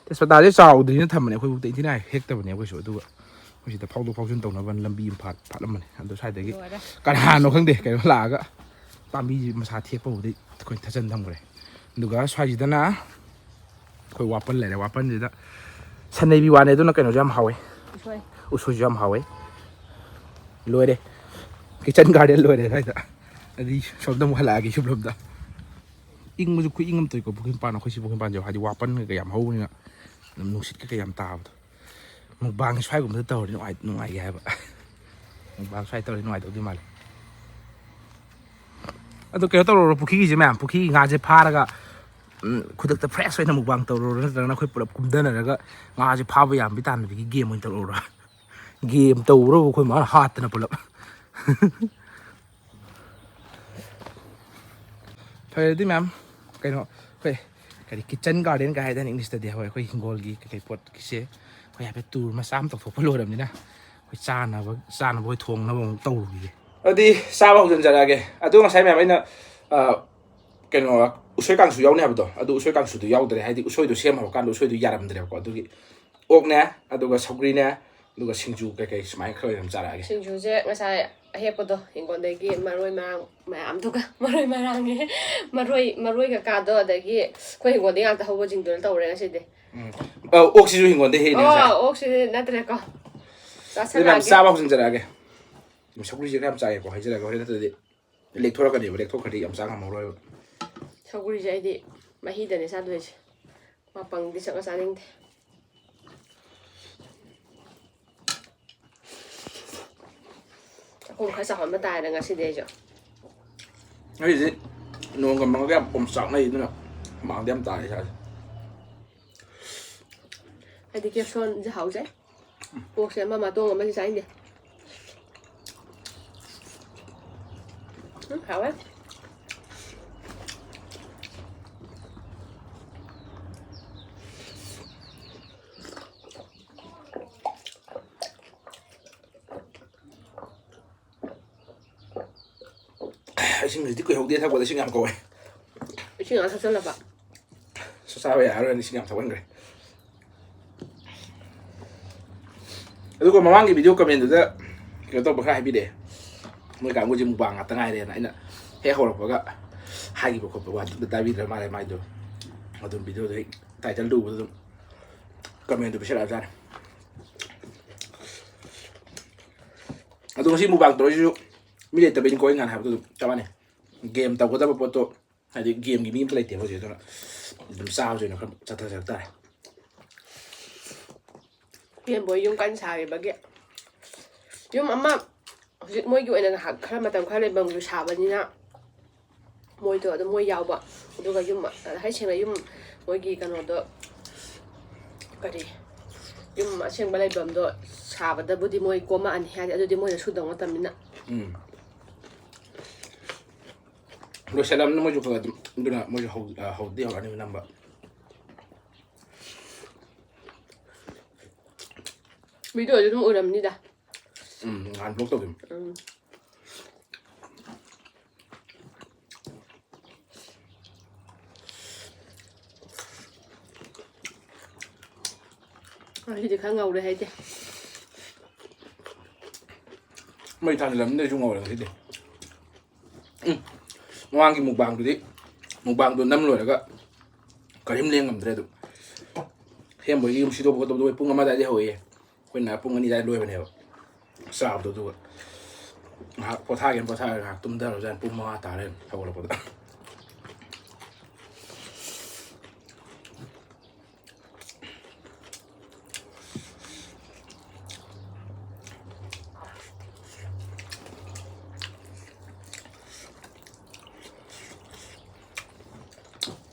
ꯇꯦꯖꯄꯇꯥꯁꯦ ꯆꯥꯎꯗ꯭ꯔꯤꯅ ꯊꯝꯕꯅꯦ, ꯑꯩꯈꯣꯏꯕꯨꯛꯇ ꯏꯟꯊꯤ ꯅꯨꯡꯉꯥꯏ ꯍꯦꯛꯇꯕꯅꯦ ꯑꯩꯈꯣꯏꯁꯨ꯫ ꯑꯗꯨꯒ ꯑꯩꯈꯣꯏ ꯁꯤꯗ ꯐꯥꯎꯗꯣꯛ ꯐꯥꯎꯖꯤꯟ ꯇꯧꯅꯕ ꯂꯝꯕꯤ ꯑꯃ ꯐꯥꯠ-, ꯐꯥꯠꯂꯝꯕꯅꯦ꯫ ꯑꯗꯣ ꯁ꯭ꯋꯥꯏꯗꯒꯤ ꯂꯣꯏꯔꯦ꯫ ꯀꯅꯥꯅꯣ ꯈꯪꯗꯦ, ꯀꯩꯅꯣ ꯂꯥꯛꯑꯒ ꯄꯥꯝꯕꯤ ꯃꯁꯥ ꯊꯦꯛꯄꯕꯨꯗꯤ ꯑꯩꯈꯣꯏ ꯊꯠꯆꯟ ꯊꯝꯈ꯭ꯔꯦ꯫ ꯑꯗꯨꯒ ꯁ꯭ꯋꯥꯏꯁꯤꯗꯅ ꯑꯩꯈꯣꯏ ꯋꯥꯄꯟ ꯂꯩꯔꯦ꯫ ꯋꯥꯄꯟꯁꯤꯗ ꯁꯟꯅꯩꯕꯤ ꯋꯥꯅꯦ, ꯑꯗꯨꯅ ꯀꯩꯅꯣꯁꯨ ꯌꯥꯝ ꯍꯥꯎꯋꯦ, ꯎꯁꯣꯏ꯫ ꯎꯁꯣꯏꯁꯨ ꯌꯥꯝ ꯍꯥꯎꯋꯦ꯫ ꯂꯣꯏꯔꯦ, ꯀꯤꯆꯟ ꯒꯥꯔꯗꯦꯟ ꯂꯣꯏꯔꯦ ꯁ꯭ꯋꯥꯏꯗ꯫ ꯑꯗꯨꯗꯤ ꯁꯣꯝꯗ ꯑꯃꯨꯛ ꯍꯜꯂꯛꯑꯒꯦ, ꯌꯨꯝꯂꯣꯝꯗ꯫ ꯏꯪꯕꯁꯨ ꯈꯨꯏꯪ ꯑꯃ ꯇꯧꯏꯀꯣ, ꯄꯨꯈ꯭ꯔꯤ ꯃꯄꯥꯟ, ꯑꯩꯈꯣꯏ ꯁꯤ ꯄꯨꯈ꯭ꯔꯤ ꯃꯄꯥꯟꯁꯦ, ꯍꯥꯏꯗꯤ ꯋꯥꯄꯟ ꯀꯩꯀꯩ ꯌꯥꯝ ꯍꯧꯕꯅꯤꯅ ꯑꯗꯨꯝ ꯅꯨꯡꯁꯤꯠ ꯀꯩꯀꯩ ꯌꯥꯝ ꯇꯥꯕꯗꯣ꯫ ꯃꯨꯛꯕꯥꯡ ꯁ꯭ꯋꯥꯏꯒꯨꯝꯕꯗ ꯇꯧꯔꯗꯤ ꯅꯨꯡꯉꯥꯏ-, ꯅꯨꯡꯉꯥꯏꯒꯦ ꯍꯥꯏꯕ꯫ ꯃꯨꯛꯕꯥꯡ ꯁ꯭ꯋꯥꯏ ꯇꯧꯔꯗꯤ ꯅꯨꯡꯉꯥꯏꯗꯧꯗꯤ ꯃꯥꯜꯂꯦ꯫ ꯑꯗꯣ ꯀꯩꯅꯣ ꯇꯧꯔꯣꯔꯣ, ꯄꯨꯈ꯭ꯔꯤꯒꯤꯁꯦ ꯃꯌꯥꯝ, ꯄꯨꯈ꯭ꯔꯤꯒꯤ ꯉꯥꯁꯦ ꯐꯥꯔꯒ, ꯎꯝ, ꯈꯨꯗꯛꯇ fresh ꯑꯣꯏꯅ ꯃꯨꯛꯕꯥꯡ ꯇꯧꯔꯣꯔꯣ, ꯅꯠꯇ꯭ꯔꯒꯅ ꯑꯩꯈꯣꯏ ꯄꯨꯂꯞ ꯀꯨꯝꯊꯅꯔꯒ ꯉꯥꯁꯦ ꯐꯥꯕ ꯌꯥꯝꯕꯤ ꯇꯥꯟꯕꯒꯤ game ꯑꯣꯏꯅ ꯇꯧꯔꯣꯔꯣ? Game ꯇꯧꯔꯣ, ꯑꯩꯈꯣꯏ ꯃꯥꯅ ꯍꯥꯠꯇꯅ ꯄꯨꯂꯞ꯫ ꯐꯔꯦ ꯑꯗꯨꯗꯤ ꯃꯌꯥꯝ, ꯀꯩꯅꯣ, ꯑꯩꯈꯣꯏ ꯀꯔꯤ, kitchen garden ꯀꯥꯏ ꯍꯥꯏꯗꯅ English ꯇꯗꯤ, ꯍꯣꯏ, ꯑꯩꯈꯣꯏ ꯍꯤꯡꯒꯣꯜꯒꯤ ꯀꯩꯀꯩ ꯄꯣꯠꯀꯤꯁꯦ ꯑꯩꯈꯣꯏ ꯍꯥꯏꯐꯦꯠ tour ꯃꯆꯥ ꯑꯃ ꯇꯧꯊꯣꯛꯄ ꯂꯣꯏꯔꯕꯅꯤꯅ, ꯑꯩꯈꯣꯏ ꯆꯥꯅꯕ, ꯆꯥꯅꯕ ꯑꯩꯈꯣꯏ ꯊꯣꯡꯅꯕ ꯑꯃꯨꯛ ꯇꯧꯔꯨꯈꯤꯒꯦ꯫ ꯑꯗꯨꯗꯤ ꯆꯥꯕ ꯍꯧꯖꯤꯟꯖꯔꯛꯑꯒꯦ꯫ ꯑꯗꯨ ꯉꯁꯥꯏ ꯃꯌꯥꯝ ꯑꯩꯅ, ꯑ, ꯀꯩꯅꯣ, ꯎꯁꯣꯏ ꯀꯥꯡꯁꯨ ꯌꯥꯎꯅꯤ ꯍꯥꯏꯕꯗꯣ, ꯑꯗꯨ ꯎꯁꯣꯏ ꯀꯥꯡꯁꯨꯗꯨ ꯌꯥꯎꯗ꯭ꯔꯦ, ꯍꯥꯏꯗꯤ ꯎꯁꯣꯏꯗꯨ ꯁꯦꯝ ꯍꯧꯔꯀꯥꯟꯗ ꯎꯁꯣꯏꯗꯨ ꯌꯥꯔꯝꯗ꯭ꯔꯦꯕꯀꯣ꯫ ꯑꯗꯨꯒꯤ ꯑꯣꯛꯅꯦ, ꯑꯗꯨꯒ ꯁꯧꯒ꯭ꯔꯤꯅꯦ, ꯑꯗꯨꯒ ꯁꯤꯡꯖꯨ ꯀꯩꯀꯩ ꯁꯨꯃꯥꯏꯅ ꯈꯔ ꯑꯗꯨꯝ ꯆꯥꯔꯛꯑꯒꯦ꯫ ꯁꯤꯡꯖꯨꯁꯦ ꯉꯁꯥꯏ ꯑꯍꯦꯛꯄꯗꯣ, ꯍꯤꯡꯒꯣꯜꯗꯒꯤ ꯃꯔꯣꯏ ꯃꯔꯥꯡ ꯃꯌꯥꯝꯗꯨꯒ, ꯃꯔꯣꯏ ꯃꯔꯥꯡꯒꯤ, ꯃꯔꯣꯏ, ꯃꯔꯣꯏ ꯀꯀꯥꯗꯣ, ꯑꯗꯒꯤ ꯑꯩꯈꯣꯏ ꯍꯤꯡꯒꯣꯜꯗ ꯉꯥꯛꯇ ꯍꯧꯕꯁꯤꯡꯗꯨꯅ ꯇꯧꯔꯦ ꯉꯁꯤꯗꯤ꯫ ꯎꯝ꯫ ꯑ, ꯑꯣꯛꯁꯤꯁꯨ ꯍꯤꯡꯒꯣꯜꯗꯩ ꯍꯦꯛꯏꯅꯦ ꯉꯁꯥꯏ꯫ ꯑꯣ, ꯑꯣꯛꯁꯤꯗꯤ ꯅꯠꯇ꯭ꯔꯦꯀꯣ꯫ ꯑꯗꯨꯗꯤ ꯃꯌꯥꯝ ꯆꯥꯁꯜꯂꯛꯑꯒꯦ꯫ ꯆꯥꯕ ꯍꯧꯖꯤꯟꯖꯔꯛꯑꯒꯦ꯫ ꯁꯧꯒ꯭ꯔꯤꯁꯦ ꯈꯔ ꯌꯥꯝ ꯆꯥꯒꯦꯀꯣ, ꯍꯩꯖꯤꯜꯂꯒ, ꯍꯣꯔꯦꯟ ꯅꯠꯇ꯭ꯔꯗꯤ ꯂꯦꯛꯊꯣꯔꯛꯀꯅꯦꯕ, ꯂꯦꯛꯊꯣꯛꯈ꯭ꯔꯗꯤ ꯌꯥꯝ ꯆꯥ ꯉꯝꯃꯔꯣꯏꯕ꯫ ꯁꯧꯒ꯭ꯔꯤꯁꯦ ꯑꯩꯗꯤ ꯃꯍꯤꯗꯅꯦ ꯆꯥꯗꯣꯏꯁꯦ, ꯃꯄꯪꯗꯤ ꯆꯪꯉ ꯆꯥꯅꯤꯡꯗꯦ꯫ ꯆꯥꯛꯈꯨꯝ ꯈꯔ ꯆꯥꯎꯍꯟꯕ ꯇꯥꯔꯦ ꯉꯁꯤꯗꯤ ꯑꯩꯁꯨ꯫ ꯑꯩꯁꯦ ꯅꯣꯡꯒ ꯃꯪꯉꯒ ꯌꯥꯝ ꯑꯣꯝꯆꯥꯛꯅꯩ, ꯑꯗꯨꯅ ꯍꯨꯃꯥꯡꯗꯤ ꯌꯥꯝ ꯇꯥꯔꯦ ꯏꯁꯥꯁꯦ꯫ ꯑꯩꯗꯤ ꯀꯦꯞꯁꯣꯟꯁꯦ ꯍꯥꯎꯖꯩ꯫ ꯄꯣꯛꯁꯦ ꯑꯃ ꯃꯇꯣꯡ ꯑꯃꯗꯤ ꯆꯥꯅꯤꯡꯗꯦ꯫ ꯎꯝ, ꯍꯥꯎꯋꯦ꯫ ꯏꯁꯤꯡꯁꯤꯗꯤ ꯀꯨꯏꯍꯧꯗꯦ ꯊꯛꯄꯗ, ꯏꯁꯤꯡ ꯌꯥꯝ ꯀꯧꯋꯦ꯫ ꯏꯁꯤꯡ ꯉꯥꯛ ꯊꯛꯆꯜꯂꯕ? ꯆꯥꯛ ꯆꯥꯕ ꯌꯥꯔꯔꯣꯏꯅ ꯏꯁꯤꯡ ꯌꯥꯝ ꯊꯛꯃꯟꯈ꯭ꯔꯦ꯫ ꯑꯗꯨꯒ ꯃꯃꯥꯡꯒꯤ video commentꯗꯨꯗ ꯀꯩꯅꯣ ꯇꯧꯕ ꯈꯔ ꯍꯥꯏꯕꯤꯔꯛꯑꯦ, ꯃꯣꯏ ꯀꯥꯡꯕꯨꯁꯦ ꯃꯨꯛꯕꯥꯡ ꯉꯥꯛꯇ ꯉꯥꯏꯔꯦꯅ꯫ ꯑꯩꯅ ꯍꯦꯛ ꯍꯧꯔꯛꯄꯒ ꯍꯥꯏꯈꯤꯕ ꯈꯣꯠꯄ ꯋꯥꯗꯨ ꯑꯝꯇ ꯇꯥꯕꯤꯗ꯭ꯔ ꯃꯥꯜꯂꯦ ꯃꯥꯏꯗꯣ꯫ ꯑꯗꯨꯝ videoꯗꯣ ꯍꯦꯛ titleꯗ ꯎꯕꯗ ꯑꯗꯨꯝ commentꯗꯨ ꯄꯤꯁꯜꯂꯛꯑꯕꯖꯥꯠꯅꯤ꯫ ꯑꯗꯣ ꯉꯁꯤ ꯃꯨꯛꯕꯥꯡ ꯇꯧꯔꯛꯏꯁꯤꯁꯨ ꯃꯤ ꯂꯩꯇꯕꯩꯅꯤꯀꯣ, ꯑꯩ ꯉꯍꯥꯟ ꯍꯥꯏꯕꯗꯣ ꯑꯗꯨꯝ ꯆꯞ ꯃꯥꯟꯅꯩ꯫ Game ꯇꯧꯒꯗꯕ ꯄꯣꯠꯇꯣ ꯍꯥꯏꯗꯤ ꯒꯦꯝꯒꯤ ꯃꯤ ꯑꯝꯇ ꯂꯩꯇꯦꯕ ꯍꯧꯖꯤꯛ, ꯑꯗꯨꯅ ꯑꯗꯨꯝ ꯆꯥꯕꯁꯦ ꯑꯣꯏꯅ ꯈꯔ ꯆꯠꯊꯖꯔꯛ ꯇꯥꯔꯦ꯫ ꯄꯦꯝꯕꯣꯏ ꯌꯨꯝ ꯀꯟꯅ ꯁꯥꯔꯤꯕꯒꯤ ꯌꯨꯝ ꯑꯃ ꯍꯧꯖꯤꯛ ꯃꯣꯏꯒꯤ ꯑꯣꯏꯅ ꯉꯥꯏꯍꯥꯛ ꯈꯔ ꯃꯇꯝ ꯈꯔ ꯂꯩꯐꯝꯒꯤ ꯁꯥꯕꯅꯤꯅ ꯃꯣꯏꯗꯣ ꯑꯗꯨꯝ ꯃꯣꯏ ꯌꯥꯎꯕ꯫ ꯑꯗꯨꯒ ꯌꯨꯝ ꯍꯥꯏ ꯁꯦꯡꯅ ꯌꯨꯝ ꯃꯣꯏꯒꯤ ꯀꯩꯅꯣꯗꯣ ꯀꯔꯤ ꯌꯨꯝ ꯑꯁꯦꯡꯕ ꯂꯩꯐꯝꯗꯣ ꯁꯥꯕꯗꯕꯨꯗꯤ ꯃꯣꯏ ꯀꯣꯝꯃꯛꯑꯅꯤ ꯍꯥꯏꯗꯤ ꯑꯗꯨꯗꯤ ꯃꯣꯏꯅ ꯁꯨꯗꯧ ꯅꯠꯇꯕꯅꯤꯅ꯫ ꯎꯝ꯫ ꯂꯣꯏꯁꯤꯜꯂꯝꯅꯤꯅ ꯃꯣꯏꯁꯨ ꯈꯔ ꯑꯗꯨꯝ, ꯑꯗꯨꯅ ꯃꯣꯏꯁꯨ ꯍꯧ-, ꯑ, ꯍꯧꯗꯤ ꯍꯧꯔꯛꯑꯅꯤ ꯅꯝꯕ꯫ ꯚꯤꯗꯤꯑꯣꯁꯨ ꯑꯗꯨꯝ ꯎꯔꯝꯅꯤꯗ꯫ ꯎꯝ, ꯅꯍꯥꯟ vlog ꯇꯧꯈꯤꯕꯅꯤ꯫ ꯎꯝ꯫ ꯉꯁꯤꯗꯤ ꯈꯔ ꯉꯧꯔꯦ ꯍꯥꯏꯗꯤ꯫ ꯃꯩ ꯊꯥꯖꯤꯜꯂꯝꯅꯤꯅ ꯑꯩꯁꯨ ꯉꯧꯔꯦ ꯉꯁꯤꯗꯤ꯫ ꯎꯝ꯫ ꯃꯃꯥꯡꯒꯤ mukbangꯗꯨꯗꯤ, mukbangꯗꯨ ꯅꯝ ꯂꯣꯏꯔꯒ ꯀꯔꯤꯝ ꯂꯦꯡꯉꯝꯗ꯭ꯔꯦ ꯑꯗꯨꯝ꯫ ꯁꯦꯝꯕꯒꯤ ꯌꯨꯝ ꯁꯤꯗꯣꯛꯄ ꯈꯣꯠꯇꯣꯛꯄꯗꯣ ꯃꯣꯏ ꯄꯨꯡ ꯑꯃ ꯑꯗꯨꯋꯥꯏꯗꯩ ꯍꯧꯋꯦꯌꯦ꯫ ꯑꯩꯈꯣꯏꯅ ꯄꯨꯡ ꯑꯅꯤ ꯑꯗꯨꯋꯥꯏꯗ ꯂꯣꯏꯕꯅꯦꯕ ꯆꯥꯕꯗꯣ꯫ ꯑꯗꯨꯒ ꯉꯥꯏꯍꯥꯛ ꯄꯣꯊꯥꯒꯦꯅ ꯄꯣꯊꯥꯔꯒ ꯉꯥꯏꯍꯥꯛ ꯇꯨꯝꯊꯔꯨꯖꯥꯠꯅꯤ꯫ ꯄꯨꯡ ꯃꯉꯥ ꯇꯥꯔꯦ ꯍꯧꯒꯠꯂꯛꯄꯗ꯫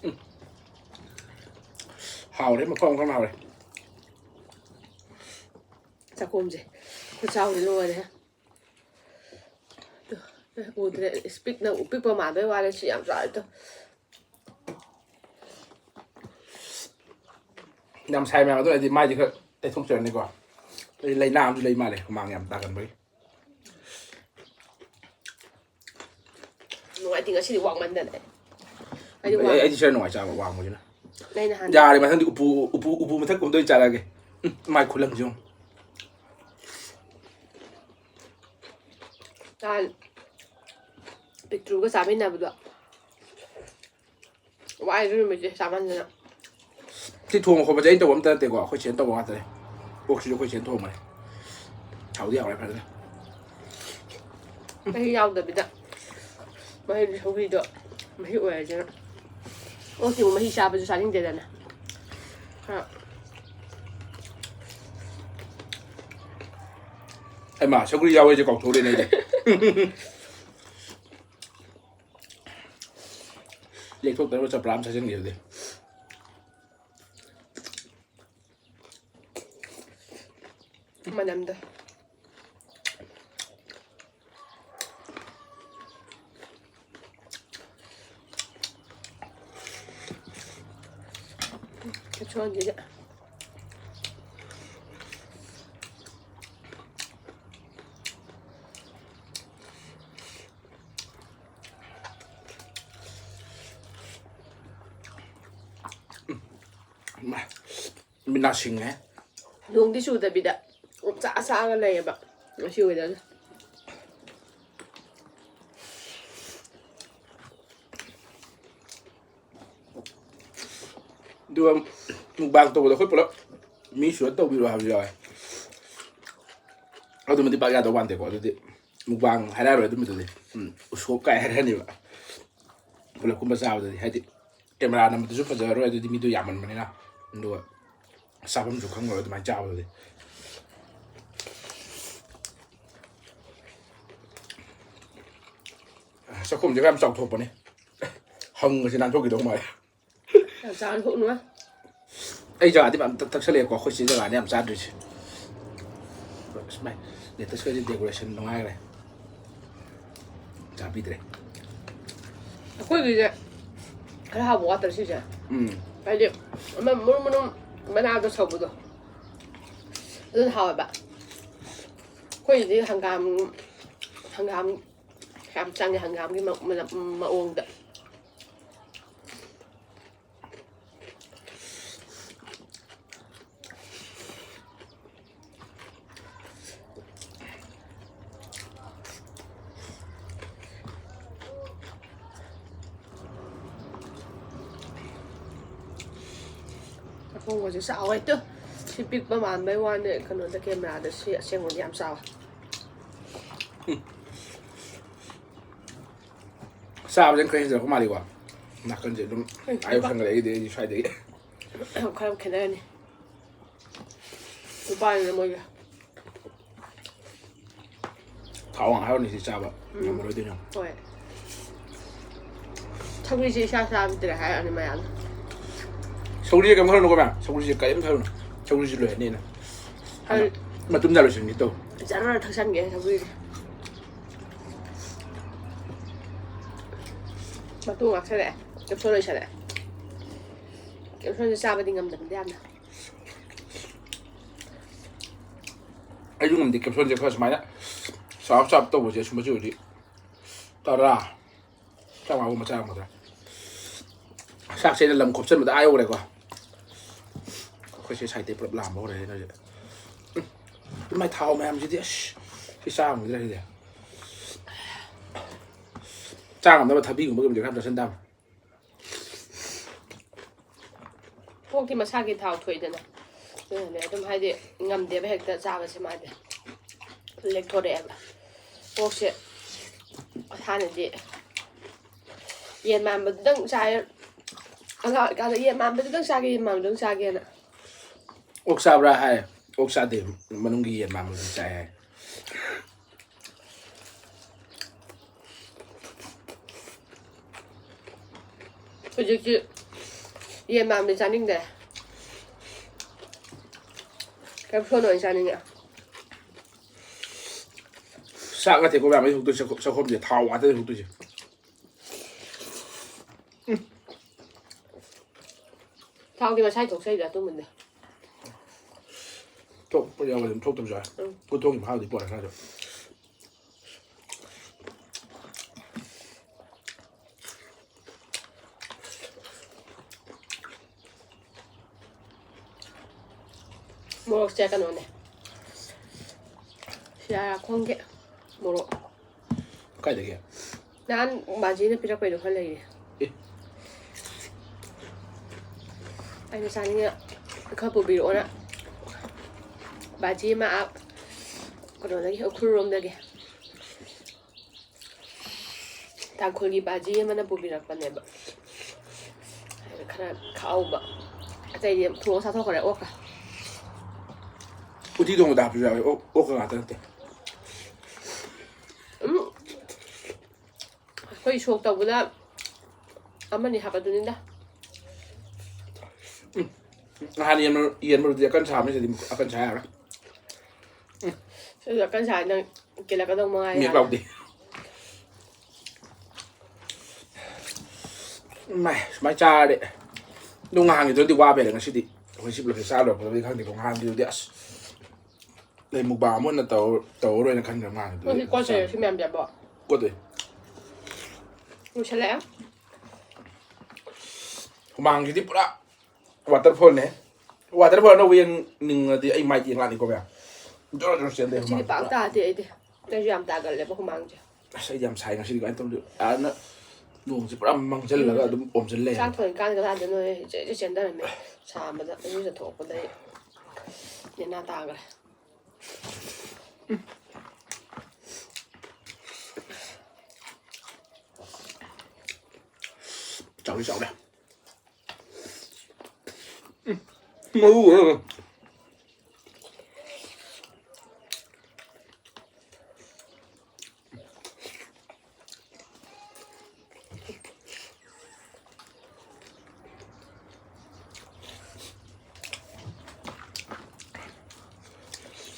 ꯎꯝ꯫ ꯍꯥꯎꯔꯦ, ꯃꯈꯜ ꯃꯈꯜ ꯍꯥꯎꯔꯦ꯫ ꯆꯥꯛꯈꯣꯝꯁꯦ ꯈꯨꯆꯥꯎꯗꯤ ꯂꯣꯏꯔꯦ꯫ ꯎꯗ꯭ꯔꯦ, ꯏꯁ, ꯄꯤꯛꯅ, ꯄꯤꯛꯄ ꯃꯥꯟꯕꯩ ꯋꯥꯅꯤ, ꯁꯤ ꯌꯥꯝ ꯆꯥꯎꯔꯦ ꯇꯨ꯫ ꯌꯥꯝ ꯁꯥꯏ ꯃꯌꯥꯝ, ꯑꯗꯨ ꯑꯣꯏꯔꯗꯤ ꯃꯥꯏꯗꯤ ꯈꯔ ꯇꯩꯊꯣꯛꯆꯔꯅꯤꯀꯣ꯫ ꯑꯩ ꯂꯥꯏꯅꯥ ꯑꯃꯁꯨ ꯂꯩ ꯃꯥꯜꯂꯦ, ꯍꯨꯃꯥꯡ ꯌꯥꯝ ꯇꯥꯒꯟꯕꯒꯤ꯫ ꯅꯨꯡꯉꯥꯏꯇꯦ ꯉꯁꯤꯗꯤ ꯋꯥꯡꯃꯟꯗꯅ꯫ ꯑꯩꯗꯤ ꯑꯩ, ꯋꯥꯡ-, ꯑꯩꯗꯤ ꯁꯤꯅ ꯅꯨꯡꯉꯥꯏ ꯆꯥꯕ, ꯋꯥꯡꯕꯁꯤꯅ꯫ ꯑꯩ ꯅꯍꯥꯟ ꯌꯥꯔꯦ, ꯃꯊꯪꯗꯤ ꯎꯄꯨ, ꯎꯄꯨ, ꯎꯄꯨ ꯃꯊꯛ ꯀꯨꯝꯗ ꯑꯣꯏꯅ ꯆꯥꯔꯛꯑꯒꯦ꯫ ꯎꯝ, ꯃꯥꯏ ꯈꯨꯂꯪꯁꯤ ꯌꯦꯡꯉꯨ꯫ ꯅꯍꯥꯟ ꯄꯤꯛꯇ꯭ꯔꯨꯒ ꯆꯥꯃꯤꯟꯅꯕꯗꯣ꯫ ꯋꯥꯏ ꯑꯗꯨ ꯅꯨꯃꯤꯠꯇꯤ ꯆꯥꯃꯟꯗꯅ꯫ ꯁꯤ ꯊꯣꯡꯕ ꯈꯣꯠꯄꯁꯦ ꯑꯩꯅ ꯇꯧꯕ ꯑꯝꯇ ꯅꯠꯇꯦꯀꯣ, ꯑꯩꯈꯣꯏ ꯆꯦꯅ ꯇꯧꯕ ꯉꯥꯛꯇꯅꯦ꯫ ꯑꯣꯛꯁꯤꯁꯨ ꯑꯩꯈꯣꯏ ꯆꯦꯅ ꯊꯣꯡꯕꯅꯦ꯫ ꯍꯥꯎꯗꯤ ꯍꯥꯎꯔꯦ ꯐꯖꯅ꯫ ꯃꯍꯤ ꯌꯥꯎꯗꯕꯤꯗ꯫ ꯃꯍꯤꯗꯤ ꯁꯧꯒ꯭ꯔꯤꯗꯣ꯫ ꯃꯍꯤ ꯑꯣꯏꯔꯁꯤꯅ꯫ ꯑꯣꯛꯇꯤꯕꯨ ꯃꯍꯤ ꯆꯥꯕꯁꯨ ꯆꯥꯅꯤꯡꯗꯦꯗꯅ꯫ ꯈꯔ ꯑꯩꯃ ꯁꯧꯒ꯭ꯔꯤ ꯌꯥꯎꯋꯦꯁꯦ ꯀꯥꯎꯊꯣꯛꯎꯔꯦꯅꯦ ꯑꯩꯗꯤ꯫ ꯂꯦꯛꯊꯣꯛꯇꯅꯕ ꯆꯝꯄ꯭ꯔꯥ ꯑꯃ ꯆꯥꯁꯤꯟꯒꯦ ꯑꯗꯨꯗꯤ꯫ ꯃꯅꯝꯗꯣ꯫ ꯀꯦꯞꯁꯣꯟꯁꯤꯗ꯫ ꯃꯤꯠ ꯅꯥ ꯁꯤꯡꯉꯦ꯫ ꯅꯣꯡꯗꯤ ꯆꯨꯗꯕꯤꯗ ꯑꯣꯝꯆꯥꯛ ꯆꯥꯛꯑꯒ ꯂꯩꯌꯦꯕ ꯉꯁꯤ ꯋꯦꯗꯔꯁꯦ꯫ ꯑꯗꯨꯒ ꯃꯨꯛꯕꯥꯡ ꯇꯧꯕꯗ ꯑꯩꯈꯣꯏ ꯄꯨꯂꯞ ꯃꯤ ꯁꯨꯔ ꯇꯧꯕꯤꯔꯣ ꯍꯥꯏꯕꯁꯨ ꯌꯥꯎꯋꯦ꯫ ꯑꯗꯨꯃꯗꯤ ꯄꯥꯛ ꯌꯥꯗꯧ ꯃꯥꯟꯗꯦꯀꯣ꯫ ꯑꯗꯨꯗꯤ ꯃꯨꯛꯕꯥꯡ ꯍꯥꯏꯔꯛꯑꯔꯣꯏ ꯑꯗꯨꯝꯕꯗꯨꯗꯤ꯫ ꯎꯝ, ꯎꯁꯣꯞ ꯀꯥꯏ ꯍꯥꯏꯔꯛꯑꯅꯦꯕ꯫ ꯄꯨꯂꯞꯀꯨꯝꯕ ꯆꯥꯕꯗꯗꯤ ꯍꯥꯏꯗꯤ ꯀꯦꯃꯦꯔꯥ ꯅꯝꯕꯗꯨꯁꯨ ꯐꯖꯔꯔꯣꯏ ꯑꯗꯨꯗꯤ ꯃꯤꯗꯣ ꯌꯥꯝꯃꯟꯕꯅꯤꯅ꯫ ꯑꯗꯨꯒ ꯆꯥꯐꯝꯁꯨ ꯈꯪꯉꯔꯣꯏ ꯑꯗꯨꯃꯥꯏꯅ ꯆꯥꯕꯗꯨꯗꯤ꯫ ꯆꯥꯛꯈꯨꯝꯁꯦ ꯌꯥꯝ ꯆꯥꯎꯊꯣꯛꯄꯅꯦ꯫ ꯍꯪꯒꯁꯦ ꯅꯥꯟꯊꯣꯛꯈꯤꯗꯧ ꯃꯥꯜꯂꯦ꯫ ꯌꯥꯝ ꯆꯥꯅ ꯊꯣꯛꯅꯨ꯫ ꯑꯩ ꯖꯒꯥꯗꯤ ꯃꯌꯥꯝ ꯊꯛ- ꯊꯛꯆꯜꯂꯛꯑꯦꯀꯣ꯫ ꯑꯩꯈꯣꯏ ꯆꯦ ꯖꯒꯥꯅꯤ ꯌꯥꯝ ꯆꯥꯗ꯭ꯔꯤꯁꯦ꯫ ꯁꯨꯃꯥꯏꯅ ꯂꯦꯇꯁꯀꯁꯦ ꯗꯦꯀꯣꯔꯦꯁꯟ ꯅꯨꯡꯉꯥꯏꯈ꯭ꯔꯦ꯫ ꯆꯥꯕꯤꯗ꯭ꯔꯦ꯫ ꯑꯩꯈꯣꯏꯒꯤꯁꯦ ꯈꯔ ꯍꯥꯎꯕ ꯋꯥꯠꯇ꯭ꯔ ꯁꯤꯁꯦ꯫ ꯎꯝ꯫ ꯍꯥꯏꯗꯤ ꯑꯃ ꯃꯔꯨꯝ ꯃꯔꯨꯝ ꯃꯅꯥꯗꯣ ꯁꯧꯕꯗꯣ ꯑꯗꯨꯅ ꯍꯥꯎꯋꯦꯕ꯫ ꯑꯩꯈꯣꯏꯒꯤꯗꯤ ꯍꯪꯒꯥꯝ ꯍꯪꯒꯥꯝ ꯌꯥꯝ ꯆꯪꯉꯦ ꯍꯪꯒꯥꯝꯒꯤ ꯃ- ꯃꯅꯝ- ꯃꯑꯣꯡꯗ꯫ ꯑꯄꯣꯡꯕꯁꯦ ꯆꯥꯎꯋꯦ ꯇꯨ꯫ ꯁꯤ ꯄꯤꯛꯄ ꯃꯥꯟꯕꯩ ꯋꯥꯅꯦ ꯀꯩꯅꯣꯗ ꯀꯦꯃꯦꯔꯥꯗ ꯁꯤ ꯑꯁꯦꯡꯕꯗꯤ ꯌꯥꯝ ꯆꯥꯎꯋꯦ꯫ ꯆꯥꯕꯁꯦ ꯈꯔ ꯍꯦꯟꯖꯔꯛꯄ ꯃꯥꯜꯂꯤꯀꯣ꯫ ꯅꯥꯀꯟꯁꯦ ꯑꯗꯨꯝ ꯑꯌꯨꯛ ꯁꯪꯒꯠꯂꯛꯏꯗꯤ ꯑꯩꯗꯤ ꯁ꯭ꯋꯥꯏꯗꯒꯤ꯫ ꯈꯔ ꯈꯦꯠꯅꯔꯅꯤ꯫ ꯅꯨꯄꯥꯅꯤꯅ ꯃꯣꯏꯒ꯫ ꯊꯥꯎ ꯉꯥꯛ ꯍꯥꯏꯔꯨꯅꯤ ꯁꯤ ꯆꯥꯕ ꯉꯝꯃꯔꯣꯏꯗꯣꯏꯅꯦ꯫ ꯍꯣꯏ꯫ ꯁꯧꯒ꯭ꯔꯤꯁꯦ ꯏꯁꯥ ꯆꯥꯕꯤꯗ꯭ꯔꯦ ꯍꯥꯏꯔꯛꯑꯅꯤ ꯃꯌꯥꯝꯅ꯫ ꯁꯧꯒ꯭ꯔꯤꯁꯦ ꯀꯩꯝ ꯈꯜꯂꯨꯅꯨꯀꯣ ꯃꯌꯥꯝ, ꯁꯧꯒ꯭ꯔꯤꯁꯦ ꯀꯔꯤꯝ ꯈꯜꯂꯨꯅꯨ꯫ ꯁꯧꯒ꯭ꯔꯤꯁꯦ ꯂꯣꯏꯔꯅꯤꯅ꯫ ꯍꯣꯏ꯫ ꯃꯇꯨꯝ ꯆꯥꯔꯣꯏꯁꯤꯟꯒꯦ ꯇꯧ꯫ ꯖꯔ ꯊꯛꯁꯟꯒꯦ ꯁꯧꯒ꯭ꯔꯤꯁꯦ꯫ ꯃꯇꯨ ꯉꯥꯛꯁꯜꯂꯛꯑꯦ꯫ ꯀꯦꯞꯁꯣꯟ ꯂꯣꯏꯁꯜꯂꯛꯑꯦ꯫ ꯀꯦꯞꯁꯣꯟꯁꯦ ꯆꯥꯕꯗꯤ ꯉꯝꯗꯕꯅꯤꯗ ꯌꯥꯝꯅ꯫ ꯑꯩꯁꯨ ꯉꯝꯗꯦ ꯀꯦꯞꯁꯣꯟꯁꯦ ꯈꯔ ꯁꯨꯃꯥꯏꯅ ꯆꯥꯎꯔꯞ ꯆꯥꯎꯔꯞ ꯇꯧꯕꯁꯦ ꯁꯨꯝꯕꯁꯤ ꯑꯣꯏꯔꯗꯤ ꯇꯔꯥ ꯇꯔꯥꯃꯉꯥꯒꯨꯝꯕ ꯆꯥꯔꯝꯒꯗ꯭ꯔꯥ꯫ ꯆꯥꯛꯁꯦ ꯑꯩꯅ ꯂꯝ ꯈꯣꯞꯆꯟꯕꯗ ꯑꯥ ꯌꯧꯈ꯭ꯔꯦꯀꯣ꯫ ꯑꯩꯈꯣꯏ ꯁꯤ ꯁꯥꯏꯠꯇꯩ ꯄꯨꯂꯞ ꯂꯥꯝꯕ ꯍꯧꯔꯛꯑꯦ ꯍꯧꯖꯤꯛ꯫ ꯎꯝ꯫ ꯏꯃꯥꯏ ꯊꯥꯎ ꯃꯌꯥꯝꯁꯤꯗꯤ ꯑꯁ ꯁꯤ ꯆꯥ ꯉꯝꯈꯤꯗ꯭ꯔꯦ ꯁꯤꯗꯤ꯫ ꯆꯥ ꯉꯝꯅꯕ ꯊꯕꯤꯒꯨꯝꯕ ꯀꯩꯒꯨꯝꯕꯗꯤ ꯈꯔ ꯆꯥꯁꯤꯟ ꯇꯥꯕꯅꯤ꯫ ꯄꯣꯛꯇꯤ ꯃꯁꯥꯒꯤ ꯊꯥꯎ ꯊꯣꯛꯏꯗꯅ꯫ ꯑꯗꯨꯅꯅꯦ ꯑꯗꯨꯝ ꯍꯥꯏꯗꯤ ꯉꯝꯗꯦꯕ ꯍꯦꯛꯇ ꯆꯥꯕꯁꯦ ꯃꯥꯗꯤ꯫ ꯂꯦꯛꯊꯣꯔꯛꯑꯦꯕ꯫ ꯄꯣꯛꯁꯦ ꯍꯥꯟꯅꯗꯤ ꯌꯦꯟ ꯃꯥꯟꯕꯗꯨꯗꯪ ꯆꯥꯏ꯫ ꯑꯉꯥꯡ ꯑꯣꯏꯔꯤꯀꯥꯟꯗ ꯌꯦꯟ ꯃꯥꯟꯕꯗꯨꯗꯪ ꯆꯥꯒꯦ, ꯌꯦꯟ ꯃꯥꯟꯕꯗꯨꯗꯪ ꯆꯥꯒꯦꯅ꯫ ꯑꯣꯛ ꯆꯥꯕ꯭ꯔꯥ ꯍꯥꯏ, ꯑꯣꯛ ꯆꯥꯗꯦ, ꯃꯅꯨꯡꯒꯤ ꯌꯦꯟ ꯃꯥꯟꯕꯗꯨ ꯆꯥꯏ ꯍꯥꯏ꯫ ꯍꯧꯖꯤꯛꯇꯤ ꯌꯦꯟ ꯃꯥꯟꯕꯗꯤ ꯆꯥꯅꯤꯡꯗ꯭ꯔꯦ꯫ ꯀꯦꯞꯁꯣꯟ ꯑꯣꯏꯅ ꯆꯥꯅꯤꯡꯉꯦ꯫ ꯆꯥꯛ ꯅꯠꯇꯦꯀꯣ ꯃꯌꯥꯝ ꯑꯩ ꯍꯧꯗꯣꯏꯁꯦ, ꯆꯥꯛꯈꯨꯝ-, ꯆꯥꯛꯈꯨꯝꯁꯦ ꯊꯥꯎ ꯉꯥꯛꯇꯅꯦ ꯍꯧꯗꯣꯏꯁꯦ꯫ ꯊꯥꯎꯗꯤ ꯃꯁꯥꯏ ꯊꯣꯛꯆꯩꯗ ꯑꯗꯨꯝꯕꯗꯤ꯫ ꯊꯣꯛꯄ ꯌꯥꯎꯕ ꯑꯗꯨꯝ ꯊꯣꯛꯇꯕꯁꯨ ꯌꯥꯎꯋꯦ꯫ ꯎꯝ꯫ ꯀꯨꯟꯊꯣꯛꯈꯤꯕ ꯍꯥꯏꯕꯗꯤ ꯄꯣꯔꯦ ꯈꯔꯁꯨ꯫ ꯃꯣꯔꯣꯛꯁꯦ ꯀꯩꯅꯣꯅꯦ꯫ ꯁꯤꯔꯥꯈꯣꯡꯒꯤ ꯃꯣꯔꯣꯛ꯫ ꯀꯥꯏꯗꯒꯤ? ꯅꯍꯥꯟ ꯕꯥꯖꯤꯅ ꯄꯤꯔꯛꯄꯩꯗꯣ ꯈꯔ ꯂꯩꯔꯤ꯫ ꯑꯦ꯫ ꯑꯩꯅ ꯆꯥꯅꯤꯡꯉ ꯈꯔ ꯄꯨꯕꯤꯔꯛꯑꯣꯅ꯫ ꯕꯥꯖꯤ ꯑꯃ ꯑꯥ ꯀꯩꯅꯣꯗꯒꯤ, ꯎꯈ꯭ꯔꯨꯜ ꯔꯣꯝꯗꯒꯤ꯫ ꯇꯥꯡꯈꯨꯜꯒꯤ ꯕꯥꯖꯤ ꯑꯃꯅ ꯄꯨꯕꯤꯔꯛꯄꯅꯦꯕ꯫ ꯑꯩꯅ ꯈꯔ ꯈꯥꯛꯍꯧꯕ꯫ ꯑꯇꯩꯗꯤ ꯊꯣꯡꯉ ꯆꯥꯊꯣꯛꯈ꯭ꯔꯦ ꯑꯣꯛꯀ꯫ ꯎꯇꯤ ꯊꯣꯡꯕꯗ ꯍꯥꯞꯄꯁꯨ ꯌꯥꯎꯋꯦ꯫ ꯑꯣꯛ ꯑꯣꯛꯀ ꯉꯥꯛꯇ ꯅꯠꯇꯦ꯫ ꯎꯝ꯫ ꯑꯩꯈꯣꯏ ꯁꯣꯛ ꯇꯧꯕꯗ ꯑꯃꯅꯤ ꯍꯥꯞꯄꯗꯨꯅꯤꯗ꯫ ꯅꯍꯥꯟ ꯌꯦꯟ ꯃꯔꯨ- ꯌꯦꯟ ꯃꯔꯨꯗꯤ ꯑꯀꯟ ꯁꯥꯕꯅꯤ, ꯁꯤꯗꯤ ꯑꯀꯟ ꯁꯥ ꯌꯥꯔꯣꯏ꯫ ꯑꯗꯨ ꯑꯀꯟ ꯁꯥꯏ ꯅꯪ ꯀꯦꯜꯂꯛꯀꯗꯧ ꯃꯉꯥꯏ ꯃꯦꯠ ꯌꯥꯔꯦ꯫ ꯂꯥꯎꯗꯦ꯫ ꯃꯥꯏ ꯁꯨꯃꯥꯏꯅ ꯆꯥꯔꯗꯤ ꯑꯗꯨ ꯉꯍꯥꯟꯒꯤꯗꯨꯗꯤ ꯋꯥꯕ ꯍꯦꯜꯂꯦ꯫ ꯉꯁꯤꯗꯤ ꯑꯩꯈꯣꯏ ꯁꯤ ꯄꯨꯂꯞꯁꯦ ꯆꯥ ꯂꯣꯏꯔꯛꯄꯗꯗꯤ ꯈꯪꯗꯦꯀꯣ꯫ ꯉꯍꯥꯟꯒꯤꯗꯨꯗꯤ ꯑꯁ ꯑꯩ ꯃꯨꯛꯕꯥꯡ ꯑꯃ ꯑꯣꯏꯅ ꯇꯧꯔ- ꯇꯧꯔꯔꯣꯏꯅ ꯈꯟꯈ꯭ꯔꯦ ꯉꯍꯥꯟꯒꯤꯗꯨꯗꯤ꯫ ꯃꯣꯏꯒꯤ ꯀꯣꯠ ꯆꯩꯔꯦ ꯁꯤ ꯃꯌꯥꯝꯁꯦ ꯑꯕꯣ꯫ ꯀꯣꯠꯇꯣꯏ꯫ ꯂꯣꯏꯁꯜꯂꯛꯑꯦ꯫ ꯍꯨꯃꯥꯡꯁꯤꯗꯤ ꯄꯨꯔꯥ ꯋꯥꯇꯔꯐꯣꯜꯅꯦ꯫ ꯋꯥꯇꯔꯐꯣꯜ ꯑꯅꯧꯕ ꯌꯦꯡꯅꯤꯡꯉꯗꯤ ꯑꯩ ꯃꯥꯏ ꯌꯦꯡꯉꯛꯑꯅꯤꯀꯣ ꯃꯌꯥꯝ꯫ ꯖꯣꯔꯣ ꯖꯣꯔꯣ ꯆꯦꯟꯗꯩ ꯉꯁꯤꯗꯤ ꯍꯨꯃꯥꯡ ꯄꯥꯛ ꯄꯨꯔꯥ꯫ ꯇꯥꯗꯦ ꯑꯩꯗꯤ꯫ ꯑꯩꯁꯨ ꯌꯥꯝ ꯇꯥꯒꯜꯂꯦꯕ ꯍꯨꯃꯥꯡꯁꯦ꯫ ꯑꯁ ꯑꯩꯗꯤ ꯌꯥꯝ ꯁꯥꯏ ꯉꯁꯤꯗꯤ ꯀꯃꯥꯏꯅ ꯇꯧꯗꯣꯏ? ꯑꯥꯅ ꯅꯣꯡꯁꯦ ꯄꯨꯔꯥ ꯃꯥꯡꯁꯤꯜꯂꯒ ꯑꯗꯨꯝ ꯑꯣꯝꯁꯤꯜ ꯂꯩ꯫ ꯆꯥꯛ ꯊꯣꯡꯉꯤꯀꯥꯟꯗ ꯀꯗꯥꯏꯗꯅꯣ ꯍꯦ ꯏꯆꯦ ꯏꯆꯦ ꯆꯦꯟꯊꯔꯝꯃꯦ꯫ ꯁꯥꯕꯗ ꯏꯔꯨꯖꯊꯣꯛꯄꯗꯩ ꯅꯦꯅꯥ ꯇꯥꯈ꯭ꯔꯦ꯫ ꯆꯥꯎꯗꯤ ꯆꯥꯎꯔꯦ꯫ ꯎꯝ, ꯃꯔꯨ ꯑꯣꯏꯔꯒ꯫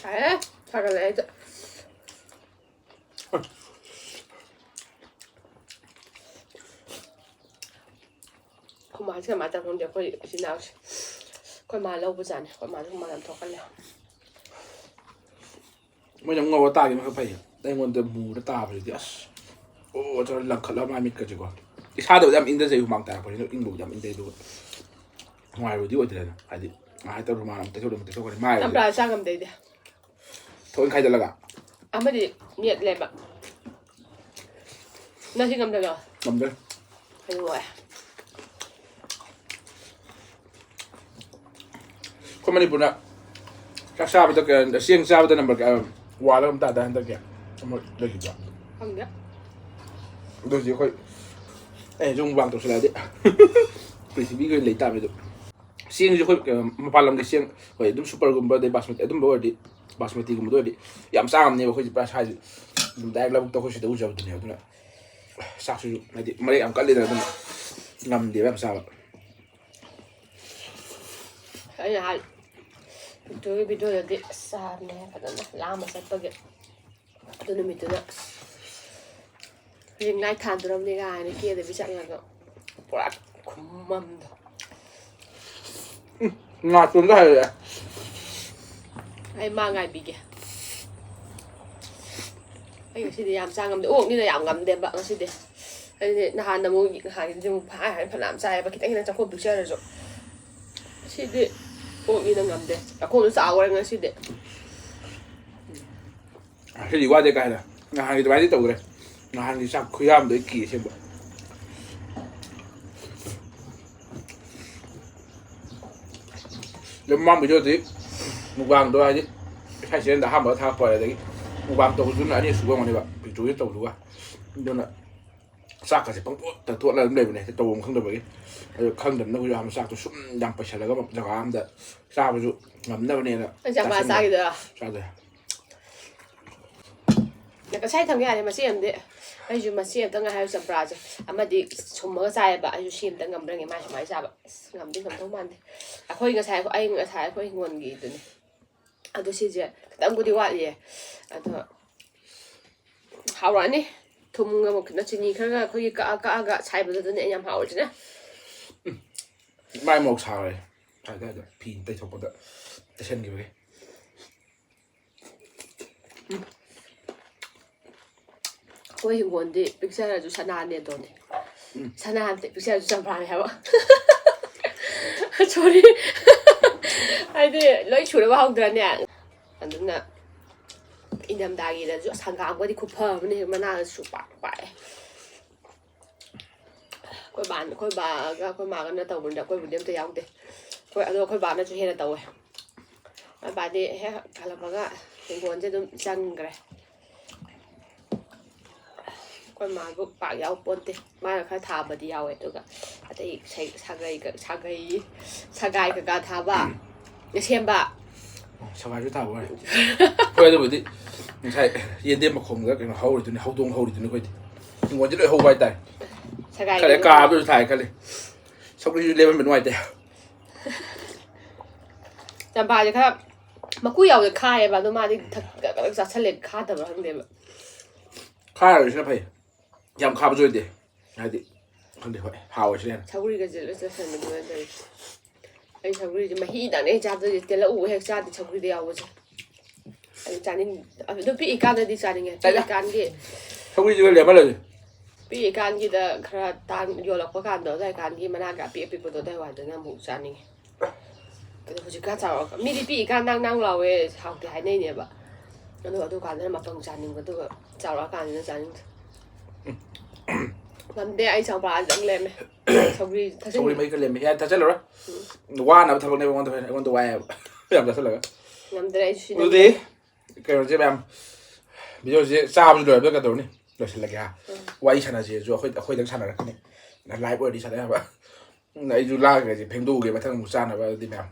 ꯁꯥꯏꯍꯦ꯫ ꯁꯥꯒꯠꯂꯛꯑꯦ ꯑꯩꯗꯤ꯫ ꯍꯨꯃꯥꯡꯁꯦ ꯀꯃꯥꯏꯅ ꯇꯧꯔ ꯈꯪꯗꯦ ꯑꯩꯈꯣꯏ ꯏꯆꯤꯟ ꯏꯅꯥꯎꯁꯦ꯫ ꯑꯩꯈꯣꯏ ꯃꯥ ꯂꯧꯕꯖꯥꯠꯅꯤ꯫ ꯑꯩꯈꯣꯏ ꯃꯥꯁꯨ ꯍꯨꯃꯥꯡ ꯌꯥꯝ ꯊꯣꯛꯀꯜꯂꯦ꯫ ꯃꯣꯏꯅ ꯑꯃꯨꯛ ꯉꯧꯔ ꯇꯥꯈꯤꯕꯅ ꯈꯔ ꯐꯩ꯫ ꯑꯩꯉꯣꯟꯗ ꯃꯨꯔ ꯇꯥꯕꯁꯤꯗꯤ ꯑꯁ꯫ ꯑꯣ ꯆꯠꯂ ꯂꯪꯈꯠꯂ ꯃꯥꯏ ꯃꯤꯠꯀꯁꯦꯀꯣ꯫ ꯏꯁꯥꯗꯕꯨꯗꯤ ꯌꯥꯝ ꯏꯪꯊꯖꯩ ꯍꯨꯃꯥꯡ ꯇꯥꯔꯛꯄꯅꯤꯅ ꯏꯪꯕꯕꯨꯗꯤ ꯌꯥꯝ ꯏꯪꯊꯩ ꯑꯗꯨꯒ ꯅꯨꯡꯉꯥꯏꯕꯗꯤ ꯑꯣꯏꯗ꯭ꯔꯦꯅ꯫ ꯍꯥꯏꯗꯤ ꯉꯥꯏꯍꯥꯛ ꯇꯧꯔ ꯍꯨꯃꯥꯡ ꯑꯃꯨꯛ ꯇꯩꯊꯣꯛ ꯑꯃꯨꯛ ꯇꯩꯊꯣꯛꯈ꯭ꯔꯅꯤ ꯃꯥꯏ ꯑꯣꯏꯗ꯭ꯔꯦ꯫ ꯆꯝꯄ꯭ꯔꯥ ꯆꯥ ꯉꯝꯗꯦ ꯑꯩꯗꯤ꯫ ꯊꯣꯛ ꯏꯟꯈꯥꯏꯗꯠꯂꯒ꯫ ꯑꯃꯗꯤ ꯃꯦꯠꯂꯦꯕ꯫ ꯅꯪ ꯁꯤ ꯉꯝꯗꯕ꯭ꯔꯣ? ꯉꯝꯗ꯭ꯔꯦ꯫ ꯀꯩꯅꯣ ꯑꯣꯏ꯫ ꯑꯩꯈꯣꯏ ꯃꯅꯤꯄꯨꯔꯗ ꯆꯥꯛ ꯆꯥꯕꯗ ꯀꯌꯥ ꯆꯦꯡ ꯆꯥꯕꯗ ꯅꯝꯕꯔ ꯀꯌꯥ ꯋꯥꯠꯂꯒ ꯑꯃ ꯇꯥꯗ ꯍꯟꯗꯛꯀꯤ ꯑꯃ ꯂꯩꯈꯤꯕꯗꯣ꯫ ꯈꯪꯗꯦ꯫ ꯑꯗꯨ ꯍꯧꯖꯤꯛ ꯑꯩꯈꯣꯏ ꯑꯩꯅꯁꯨ ꯑꯃꯨꯛ ꯃꯨꯛꯕꯥꯡ ꯇꯧꯁꯤꯜꯂꯛꯑꯗꯤ ꯄ꯭ꯔꯤꯊꯤꯕꯤꯒꯤ ꯑꯣꯏꯅ ꯂꯩ ꯇꯥꯕꯅꯤ꯫ ꯑꯗꯨ ꯆꯦꯡꯁꯨ ꯑꯩꯈꯣꯏ, ꯑ, ꯃꯄꯥꯟ ꯂꯝꯒꯤ ꯆꯦꯡ, ꯍꯣꯏ, ꯑꯗꯨꯝ ꯁꯨꯄꯔꯒꯨꯝꯕ, ꯑꯗꯩ ꯕꯥꯁꯃꯇꯤ ꯑꯗꯨꯝꯕ ꯑꯣꯏꯔꯗꯤ, ꯕꯥꯁꯃꯇꯤꯒꯨꯝꯕꯗ ꯑꯣꯏꯔꯗꯤ ꯌꯥꯝ ꯆꯥ ꯉꯝꯅꯦꯕ꯫ ꯑꯩꯈꯣꯏꯁꯦ ꯄꯨꯔꯥ ꯁ꯭ꯋꯥꯏꯁꯦ ꯑꯗꯨꯝ ꯗꯥꯏꯔꯦꯛ ꯂꯧꯕꯨꯛꯇ ꯑꯩꯈꯣꯏ ꯁꯤꯗ ꯎꯖꯕꯗꯨꯅꯦꯕ꯫ ꯑꯗꯨꯅ ꯆꯥꯛꯁꯤꯁꯨ ꯍꯥꯏꯗꯤ ꯃꯔꯦꯛ ꯌꯥꯝ ꯀꯜꯂꯤꯗꯅ, ꯑꯗꯨꯅ ꯉꯝꯗꯦꯕ ꯌꯥꯝ ꯆꯥꯕ꯫ ꯑꯩꯅ ꯍꯥꯏ, ꯄꯤꯛꯇꯨꯒꯤ ꯚꯤꯗꯤꯑꯣꯗꯗꯤ ꯆꯥꯕꯅꯦ ꯐꯖꯅ ꯂꯥꯝꯕ ꯆꯠꯄꯒꯤ꯫ ꯑꯗꯨ ꯅꯨꯃꯤꯠꯇꯨꯗ ꯔꯤꯡ ꯂꯥꯏꯠ ꯊꯥꯟꯗꯣꯔꯝꯅꯤ ꯀꯥꯏꯅ ꯀꯦꯗꯕꯤ ꯆꯠꯂꯒ ꯄꯨꯔꯥ ꯈꯨꯃꯝꯗꯣ꯫ ꯎꯝ, ꯅꯥꯇꯣꯟꯗ ꯍꯥꯏꯔꯛꯑꯦ꯫ ꯑꯩ ꯃꯥ ꯉꯥꯏꯕꯤꯒꯦ꯫ ꯑꯩ ꯉꯁꯤꯗꯤ ꯌꯥꯝ ꯆꯥ ꯉꯝꯗꯦ꯫ ꯑꯣꯛꯅꯤꯅ ꯌꯥꯝ ꯉꯝꯗꯦꯕ ꯉꯁꯤꯗꯤ꯫ ꯑꯩꯗꯤ ꯅꯍꯥꯟ ꯑꯃꯨꯛ, ꯅꯍꯥꯟꯒꯤꯗꯤ ꯑꯃꯨꯛ ꯍꯥꯏ ꯍꯥꯏ ꯐꯅꯌꯥꯝ ꯆꯥꯏꯌꯦꯕ, ꯈꯤꯇꯪ ꯈꯤꯇꯪ ꯆꯥꯛꯈꯣꯝ ꯄꯤꯛꯆꯔꯁꯨ꯫ ꯉꯁꯤꯗꯤ ꯑꯣꯛꯅꯤꯅ ꯉꯝꯗꯦ꯫ ꯆꯥꯛꯈꯣꯝꯗꯣ ꯆꯥꯎꯈ꯭ꯔꯦ ꯉꯁꯤꯗꯤ꯫ ꯉꯁꯤꯗꯤ ꯋꯥꯗꯦ ꯀꯥ ꯍꯦꯟꯅ꯫ ꯅꯍꯥꯟꯒꯤ ꯑꯗꯨꯃꯥꯏꯅꯗꯤ ꯇꯧꯗ꯭ꯔꯦ꯫ ꯅꯍꯥꯟꯒꯤ ꯆꯥꯛ ꯈꯨꯌꯥꯝꯗꯣ ꯑꯩ ꯀꯤ ꯑꯁꯦꯡꯕ꯫ ꯑꯗꯨꯝ ꯃꯃꯥꯡ ꯚꯤꯗꯤꯑꯣꯗꯤ ꯃꯨꯛꯕꯥꯡꯗꯣ ꯍꯥꯏꯗꯤ ꯏꯁꯥ ꯏꯆꯦꯟꯗ ꯑꯍꯥꯟꯕꯒ ꯊꯥꯒꯠꯄ ꯑꯣꯏꯔꯦ, ꯑꯗꯒꯤ ꯃꯨꯛꯕꯥꯡ ꯇꯧꯕꯗꯨꯅ ꯑꯅꯤꯁꯨꯕ ꯑꯣꯏꯔꯝꯒꯅꯦꯕ, ꯄꯤꯛꯇ꯭ꯔꯨꯁꯦ ꯇꯧꯕꯗꯨꯒ꯫ ꯑꯗꯨꯅ ꯆꯥꯛꯀꯁꯦ ꯄꯪꯇꯣꯠꯇ ꯇꯣꯠꯂꯒ ꯑꯗꯨꯝ ꯂꯩꯕꯅꯦ, ꯍꯦꯛꯇ ꯇꯧꯐꯝ ꯈꯪꯗꯕꯒꯤ꯫ ꯑꯗꯣ ꯈꯪꯗꯕꯅꯤꯅ ꯑꯩꯈꯣꯏꯁꯨ ꯍꯥꯟꯅ ꯆꯥꯛꯇꯣ ꯁꯨꯝ ꯌꯥꯝ ꯄꯩꯁꯜꯂꯒ ꯖꯒꯥ ꯑꯝꯗ ꯆꯥꯕꯁꯨ ꯉꯝꯅꯕꯅꯦꯅ ꯅꯪ ꯆꯥꯛ ꯆꯥꯁꯤꯟꯕ꯫ ꯆꯥꯈꯤꯗꯣꯏꯔꯣ? ꯆꯥꯗꯣꯏ꯫ ꯉꯁꯥꯏ ꯊꯝꯒꯦ ꯌꯥꯅꯤ, ꯃꯆꯦ ꯑꯃꯗꯤ꯫ ꯑꯩꯁꯨ ꯃꯆꯦ ꯑꯝꯇ ꯉꯥꯏꯍꯥꯛ ꯆꯝꯄ꯭ꯔꯥꯁꯦ꯫ ꯑꯃꯗꯤ ꯁꯨꯝꯃꯒ ꯆꯥꯏꯌꯦꯕ꯫ ꯑꯩꯁꯨ ꯁꯤ ꯑꯝꯇ ꯉꯝꯕ꯭ꯔꯥ ꯌꯦꯡꯒꯦ, ꯃꯥꯏ ꯁꯨꯃꯥꯏꯅ ꯆꯥꯕ꯫ ꯑꯁ, ꯉꯝꯗꯤ ꯉꯝꯗꯧ ꯃꯥꯟꯗꯦ꯫ ꯑꯩꯈꯣꯏ ꯉꯁꯥꯏ, ꯑꯩ ꯉꯁꯥꯏ ꯑꯩꯈꯣꯏ ꯍꯤꯡꯒꯣꯜꯒꯤꯗꯨꯅꯦ꯫ ꯑꯗꯣ ꯁꯤꯁꯦ ꯈꯤꯇꯪꯕꯨꯗꯤ ꯋꯥꯠꯂꯤꯌꯦ꯫ ꯑꯗꯣ ꯍꯥꯎꯔꯛꯑꯅꯤ꯫ ꯊꯨꯝꯒ ꯃꯣꯔꯣꯛ ꯈꯤꯇꯪ, ꯆꯤꯅꯤ ꯈꯔꯒ ꯑꯩꯈꯣꯏꯒꯤ ꯀꯛꯑ ꯀꯛꯑꯒ ꯁꯥꯏꯕꯗꯨꯗꯅꯦ ꯑꯩꯅ ꯌꯥꯝ ꯍꯥꯎꯔꯤꯁꯤꯅ꯫ ꯃꯥꯏ ꯃꯣꯔꯣꯛ ꯁꯥꯈ꯭ꯔꯦ꯫ ꯁ꯭ꯋꯥꯏꯗ ꯐꯤ ꯇꯩꯊꯣꯛꯄꯗ ꯇꯩꯁꯟꯈꯤꯕꯒꯤ꯫ ꯑꯩꯈꯣꯏ ꯍꯤꯡꯒꯣꯜꯗꯤ ꯄꯤꯛꯆꯔꯁꯨ ꯁꯅꯥꯅꯦ ꯑꯗꯣꯅꯦ꯫ ꯎꯝ꯫ ꯁꯅꯥ ꯅꯠꯇꯦ, ꯄꯤꯛꯆꯔꯁꯨ ꯆꯝꯄ꯭ꯔꯥꯅꯦ ꯍꯥꯏꯕ꯫ Sorry꯫ ꯍꯥꯏꯗꯤ ꯂꯣꯏ ꯁꯨꯅꯕ ꯍꯧꯗ꯭ꯔꯅꯦ? ꯑꯗꯨꯅ ꯏꯪꯊꯝꯊꯥꯒꯤꯗꯁꯨ ꯑꯁ ꯍꯪꯒꯥꯝꯒꯗꯤ ꯈꯨꯐ ꯑꯃꯅꯦ, ꯃꯅꯥꯒꯁꯨ ꯄꯥꯛ ꯄꯥꯛꯑꯦ꯫ ꯑꯩꯈꯣꯏ ꯕꯥ, ꯑꯩꯈꯣꯏ ꯕꯥꯒ ꯑꯩꯈꯣꯏ ꯃꯥꯒꯅ ꯇꯧꯕꯅꯤꯅ ꯑꯩꯈꯣꯏꯕꯨꯗꯤ ꯑꯝꯇ ꯌꯥꯎꯗꯦ꯫ ꯑꯩꯈꯣꯏ, ꯑꯗꯣ ꯑꯩꯈꯣꯏ ꯕꯥꯅꯁꯨ ꯍꯦꯟꯅ ꯇꯧꯋꯦ꯫ ꯑꯩꯈꯣꯏ ꯕꯥꯗꯤ ꯍꯦꯛ ꯍꯜꯂꯛꯄꯒ ꯍꯤꯡꯒꯣꯜꯁꯦ ꯑꯗꯨꯝ ꯆꯪꯈ꯭ꯔꯦ꯫ ꯑꯩꯈꯣꯏ ꯃꯥꯕꯨ ꯄꯥꯛ ꯌꯥꯎ ꯄꯣꯟꯇꯦ꯫ ꯃꯥꯅ ꯈꯔ ꯊꯥꯕꯗꯤ ꯌꯥꯎꯋꯦ, ꯑꯗꯨꯒ ꯑꯇꯩ ꯁꯩ- ꯁꯥꯒꯩꯒ ꯁꯥꯒꯩ ꯁꯒꯥꯏ ꯀꯀꯥ ꯊꯥꯕ ꯁꯦꯝꯕ꯫ ꯁꯒꯥꯏꯁꯨ ꯊꯥꯕ ꯑꯣꯏꯔꯦ꯫ ꯍꯣꯏ, ꯑꯗꯨꯕꯨꯗꯤ ꯉꯁꯥꯏ ꯌꯦꯟꯗꯦꯝ ꯃꯈꯣꯡꯗ ꯀꯩꯅꯣ ꯍꯧꯔꯤꯗꯨꯅꯤ, ꯍꯧꯗꯣꯡ ꯍꯧꯔꯤꯗꯨꯅꯤ ꯑꯩꯈꯣꯏꯗꯤ꯫ ꯍꯤꯡꯒꯣꯜꯁꯦ ꯂꯣꯏ ꯍꯧꯕ ꯍꯥꯏꯇꯥꯔꯦ꯫ ꯁꯒꯥꯏ ꯈꯔ ꯀꯥꯕꯗꯁꯨ ꯊꯥꯏ ꯈꯜꯂꯤ꯫ ꯁꯧꯒ꯭ꯔꯤꯁꯨ ꯂꯦꯝꯍꯟꯕ ꯅꯨꯡꯉꯥꯏꯇꯦ꯫ ꯆꯝꯄ꯭ꯔꯥꯁꯦ ꯈꯔ ꯃꯀꯨ ꯌꯥꯎꯕꯗ ꯈꯥꯏꯌꯦꯕ, ꯑꯗꯣ ꯃꯥꯗꯤ ꯊꯛ- ꯆꯥꯁꯜꯂꯦ, ꯈꯥꯗꯕ꯭ꯔꯥ ꯈꯪꯗꯦꯕ꯫ ꯈꯥꯔꯣꯏꯁꯤꯅ ꯐꯩ꯫ ꯌꯥꯝ ꯈꯥꯕꯁꯨ ꯑꯣꯏꯗꯦ꯫ ꯍꯥꯏꯗꯤ ꯈꯪꯗꯦ, ꯍꯣꯏ, ꯍꯥꯎꯋꯦ ꯁꯤꯅ ꯍꯦꯟꯅ꯫ ꯁꯧꯒ꯭ꯔꯤꯒꯁꯦ ꯂꯣꯏ ꯆꯥꯁꯟꯕꯗꯨꯅ ꯇꯧꯔꯤꯁꯦ꯫ ꯑꯩ ꯁꯧꯒ꯭ꯔꯤꯁꯦ ꯃꯍꯤꯗꯪꯅꯦ ꯑꯩ ꯆꯥꯗꯣꯏꯁꯦ, ꯇꯦꯜꯂꯛꯎ ꯍꯦꯛ ꯆꯥꯗꯦ ꯁꯧꯒ꯭ꯔꯤꯗ ꯌꯥꯎꯕꯁꯦ꯫ ꯑꯩ ꯆꯥꯅꯤꯡ ꯑꯗꯨ ꯄꯤꯛꯏꯀꯥꯟꯗꯗꯤ ꯆꯥꯅꯤꯡꯉꯦ꯫ ꯆꯥꯏꯗ꯫ ꯄꯤꯛꯏꯀꯥꯟꯒꯤ ꯁꯧꯒ꯭ꯔꯤꯁꯤꯒ ꯂꯦꯝꯍꯜꯂꯁꯤ꯫ ꯄꯤꯛꯏꯀꯥꯟꯒꯤꯗ ꯈꯔ ꯇꯥꯡ ꯌꯣꯜꯂꯛꯄ ꯀꯥꯟꯗꯣ, ꯑꯗꯨꯋꯥꯏ ꯀꯥꯟꯒꯤ ꯃꯅꯥꯒ ꯑꯄꯤꯛ ꯑꯄꯤꯛꯄꯗꯣ, ꯑꯗꯨꯋꯥꯏ ꯋꯥꯗꯅ ꯑꯃꯨꯛ ꯆꯥꯅꯤꯡꯉꯦ꯫ ꯑꯗꯣ ꯍꯧꯖꯤꯛꯀꯥꯟ ꯆꯥꯎꯔꯛꯑꯒ ꯃꯤꯗꯤ ꯄꯤꯛꯏꯀꯥꯟ ꯅꯥꯡ ꯅꯥꯡ ꯂꯥꯎꯋꯦ, ꯍꯥꯎꯇꯦ ꯍꯥꯏꯅꯩꯅꯦꯕ꯫ ꯑꯗꯣ ꯑꯗꯨꯀꯥꯟꯗꯅ ꯃꯄꯪ ꯆꯥꯅꯤꯡꯕ, ꯑꯗꯨꯒ ꯆꯥꯎꯔꯛꯑꯀꯥꯟꯗꯅ ꯆꯥꯅꯤꯡꯗꯦ꯫ ꯉꯝꯗꯦ, ꯑꯩ ꯆꯝꯄ꯭ꯔꯥꯗꯪ ꯂꯦꯝꯃꯦ꯫ ꯁꯧꯒ꯭ꯔꯤ ꯁꯧꯒ꯭ꯔꯤ ꯊꯛꯆꯤꯟ ꯃꯍꯤ ꯈꯔ ꯂꯦꯝꯃꯦ꯫ ꯌꯥꯔꯦ, ꯊꯛꯆꯜꯂꯔꯣꯏ꯫ ꯋꯥꯅꯕ ꯊꯕꯛꯅꯦꯕ ꯑꯩꯉꯣꯟꯗ ꯍꯣꯔꯦꯟ, ꯑꯩꯉꯣꯟꯗ ꯋꯥꯏꯑꯦꯕ ꯌꯥꯝ ꯆꯥꯁꯜꯂꯒ꯫ ꯉꯝꯗ꯭ꯔꯦ ꯑꯩꯁꯨ ꯁꯤꯗ꯫ ꯑꯗꯨꯗꯤ ꯀꯩꯅꯣꯁꯦ ꯃꯌꯥꯝ, ꯚꯤꯗꯤꯑꯣꯁꯦ ꯆꯥꯕꯁꯨ ꯂꯣꯏꯔꯕ ꯀꯩꯗꯧꯔꯅꯤ, ꯂꯣꯏꯁꯤꯜꯂꯒꯦ ꯍꯥ꯫ ꯋꯥꯔꯤ ꯁꯥꯟꯅꯁꯦꯁꯨ ꯑꯩꯈꯣꯏ ꯑꯩꯈꯣꯏꯗꯪ ꯁꯥꯟꯅꯔꯛꯀꯅꯤ꯫ ꯂꯥꯏꯚ ꯑꯣꯏꯔꯗꯤ ꯁꯥꯟꯅ ꯌꯥꯕ꯫ ꯑꯩꯁꯨ ꯂꯥꯛꯈ꯭ꯔꯁꯦ, ꯐꯦꯡꯗꯣꯛꯎꯒꯦ ꯃꯊꯪ ꯑꯃꯨꯛ ꯆꯥꯅꯕ꯫ ꯑꯗꯨꯗꯤ ꯃꯌꯥꯝ,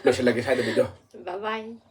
ꯂꯣꯏꯁꯤꯜꯂꯒꯦ ꯁ꯭ꯋꯥꯏꯗ ꯚꯤꯗꯤꯑꯣ꯫ Bye bye꯫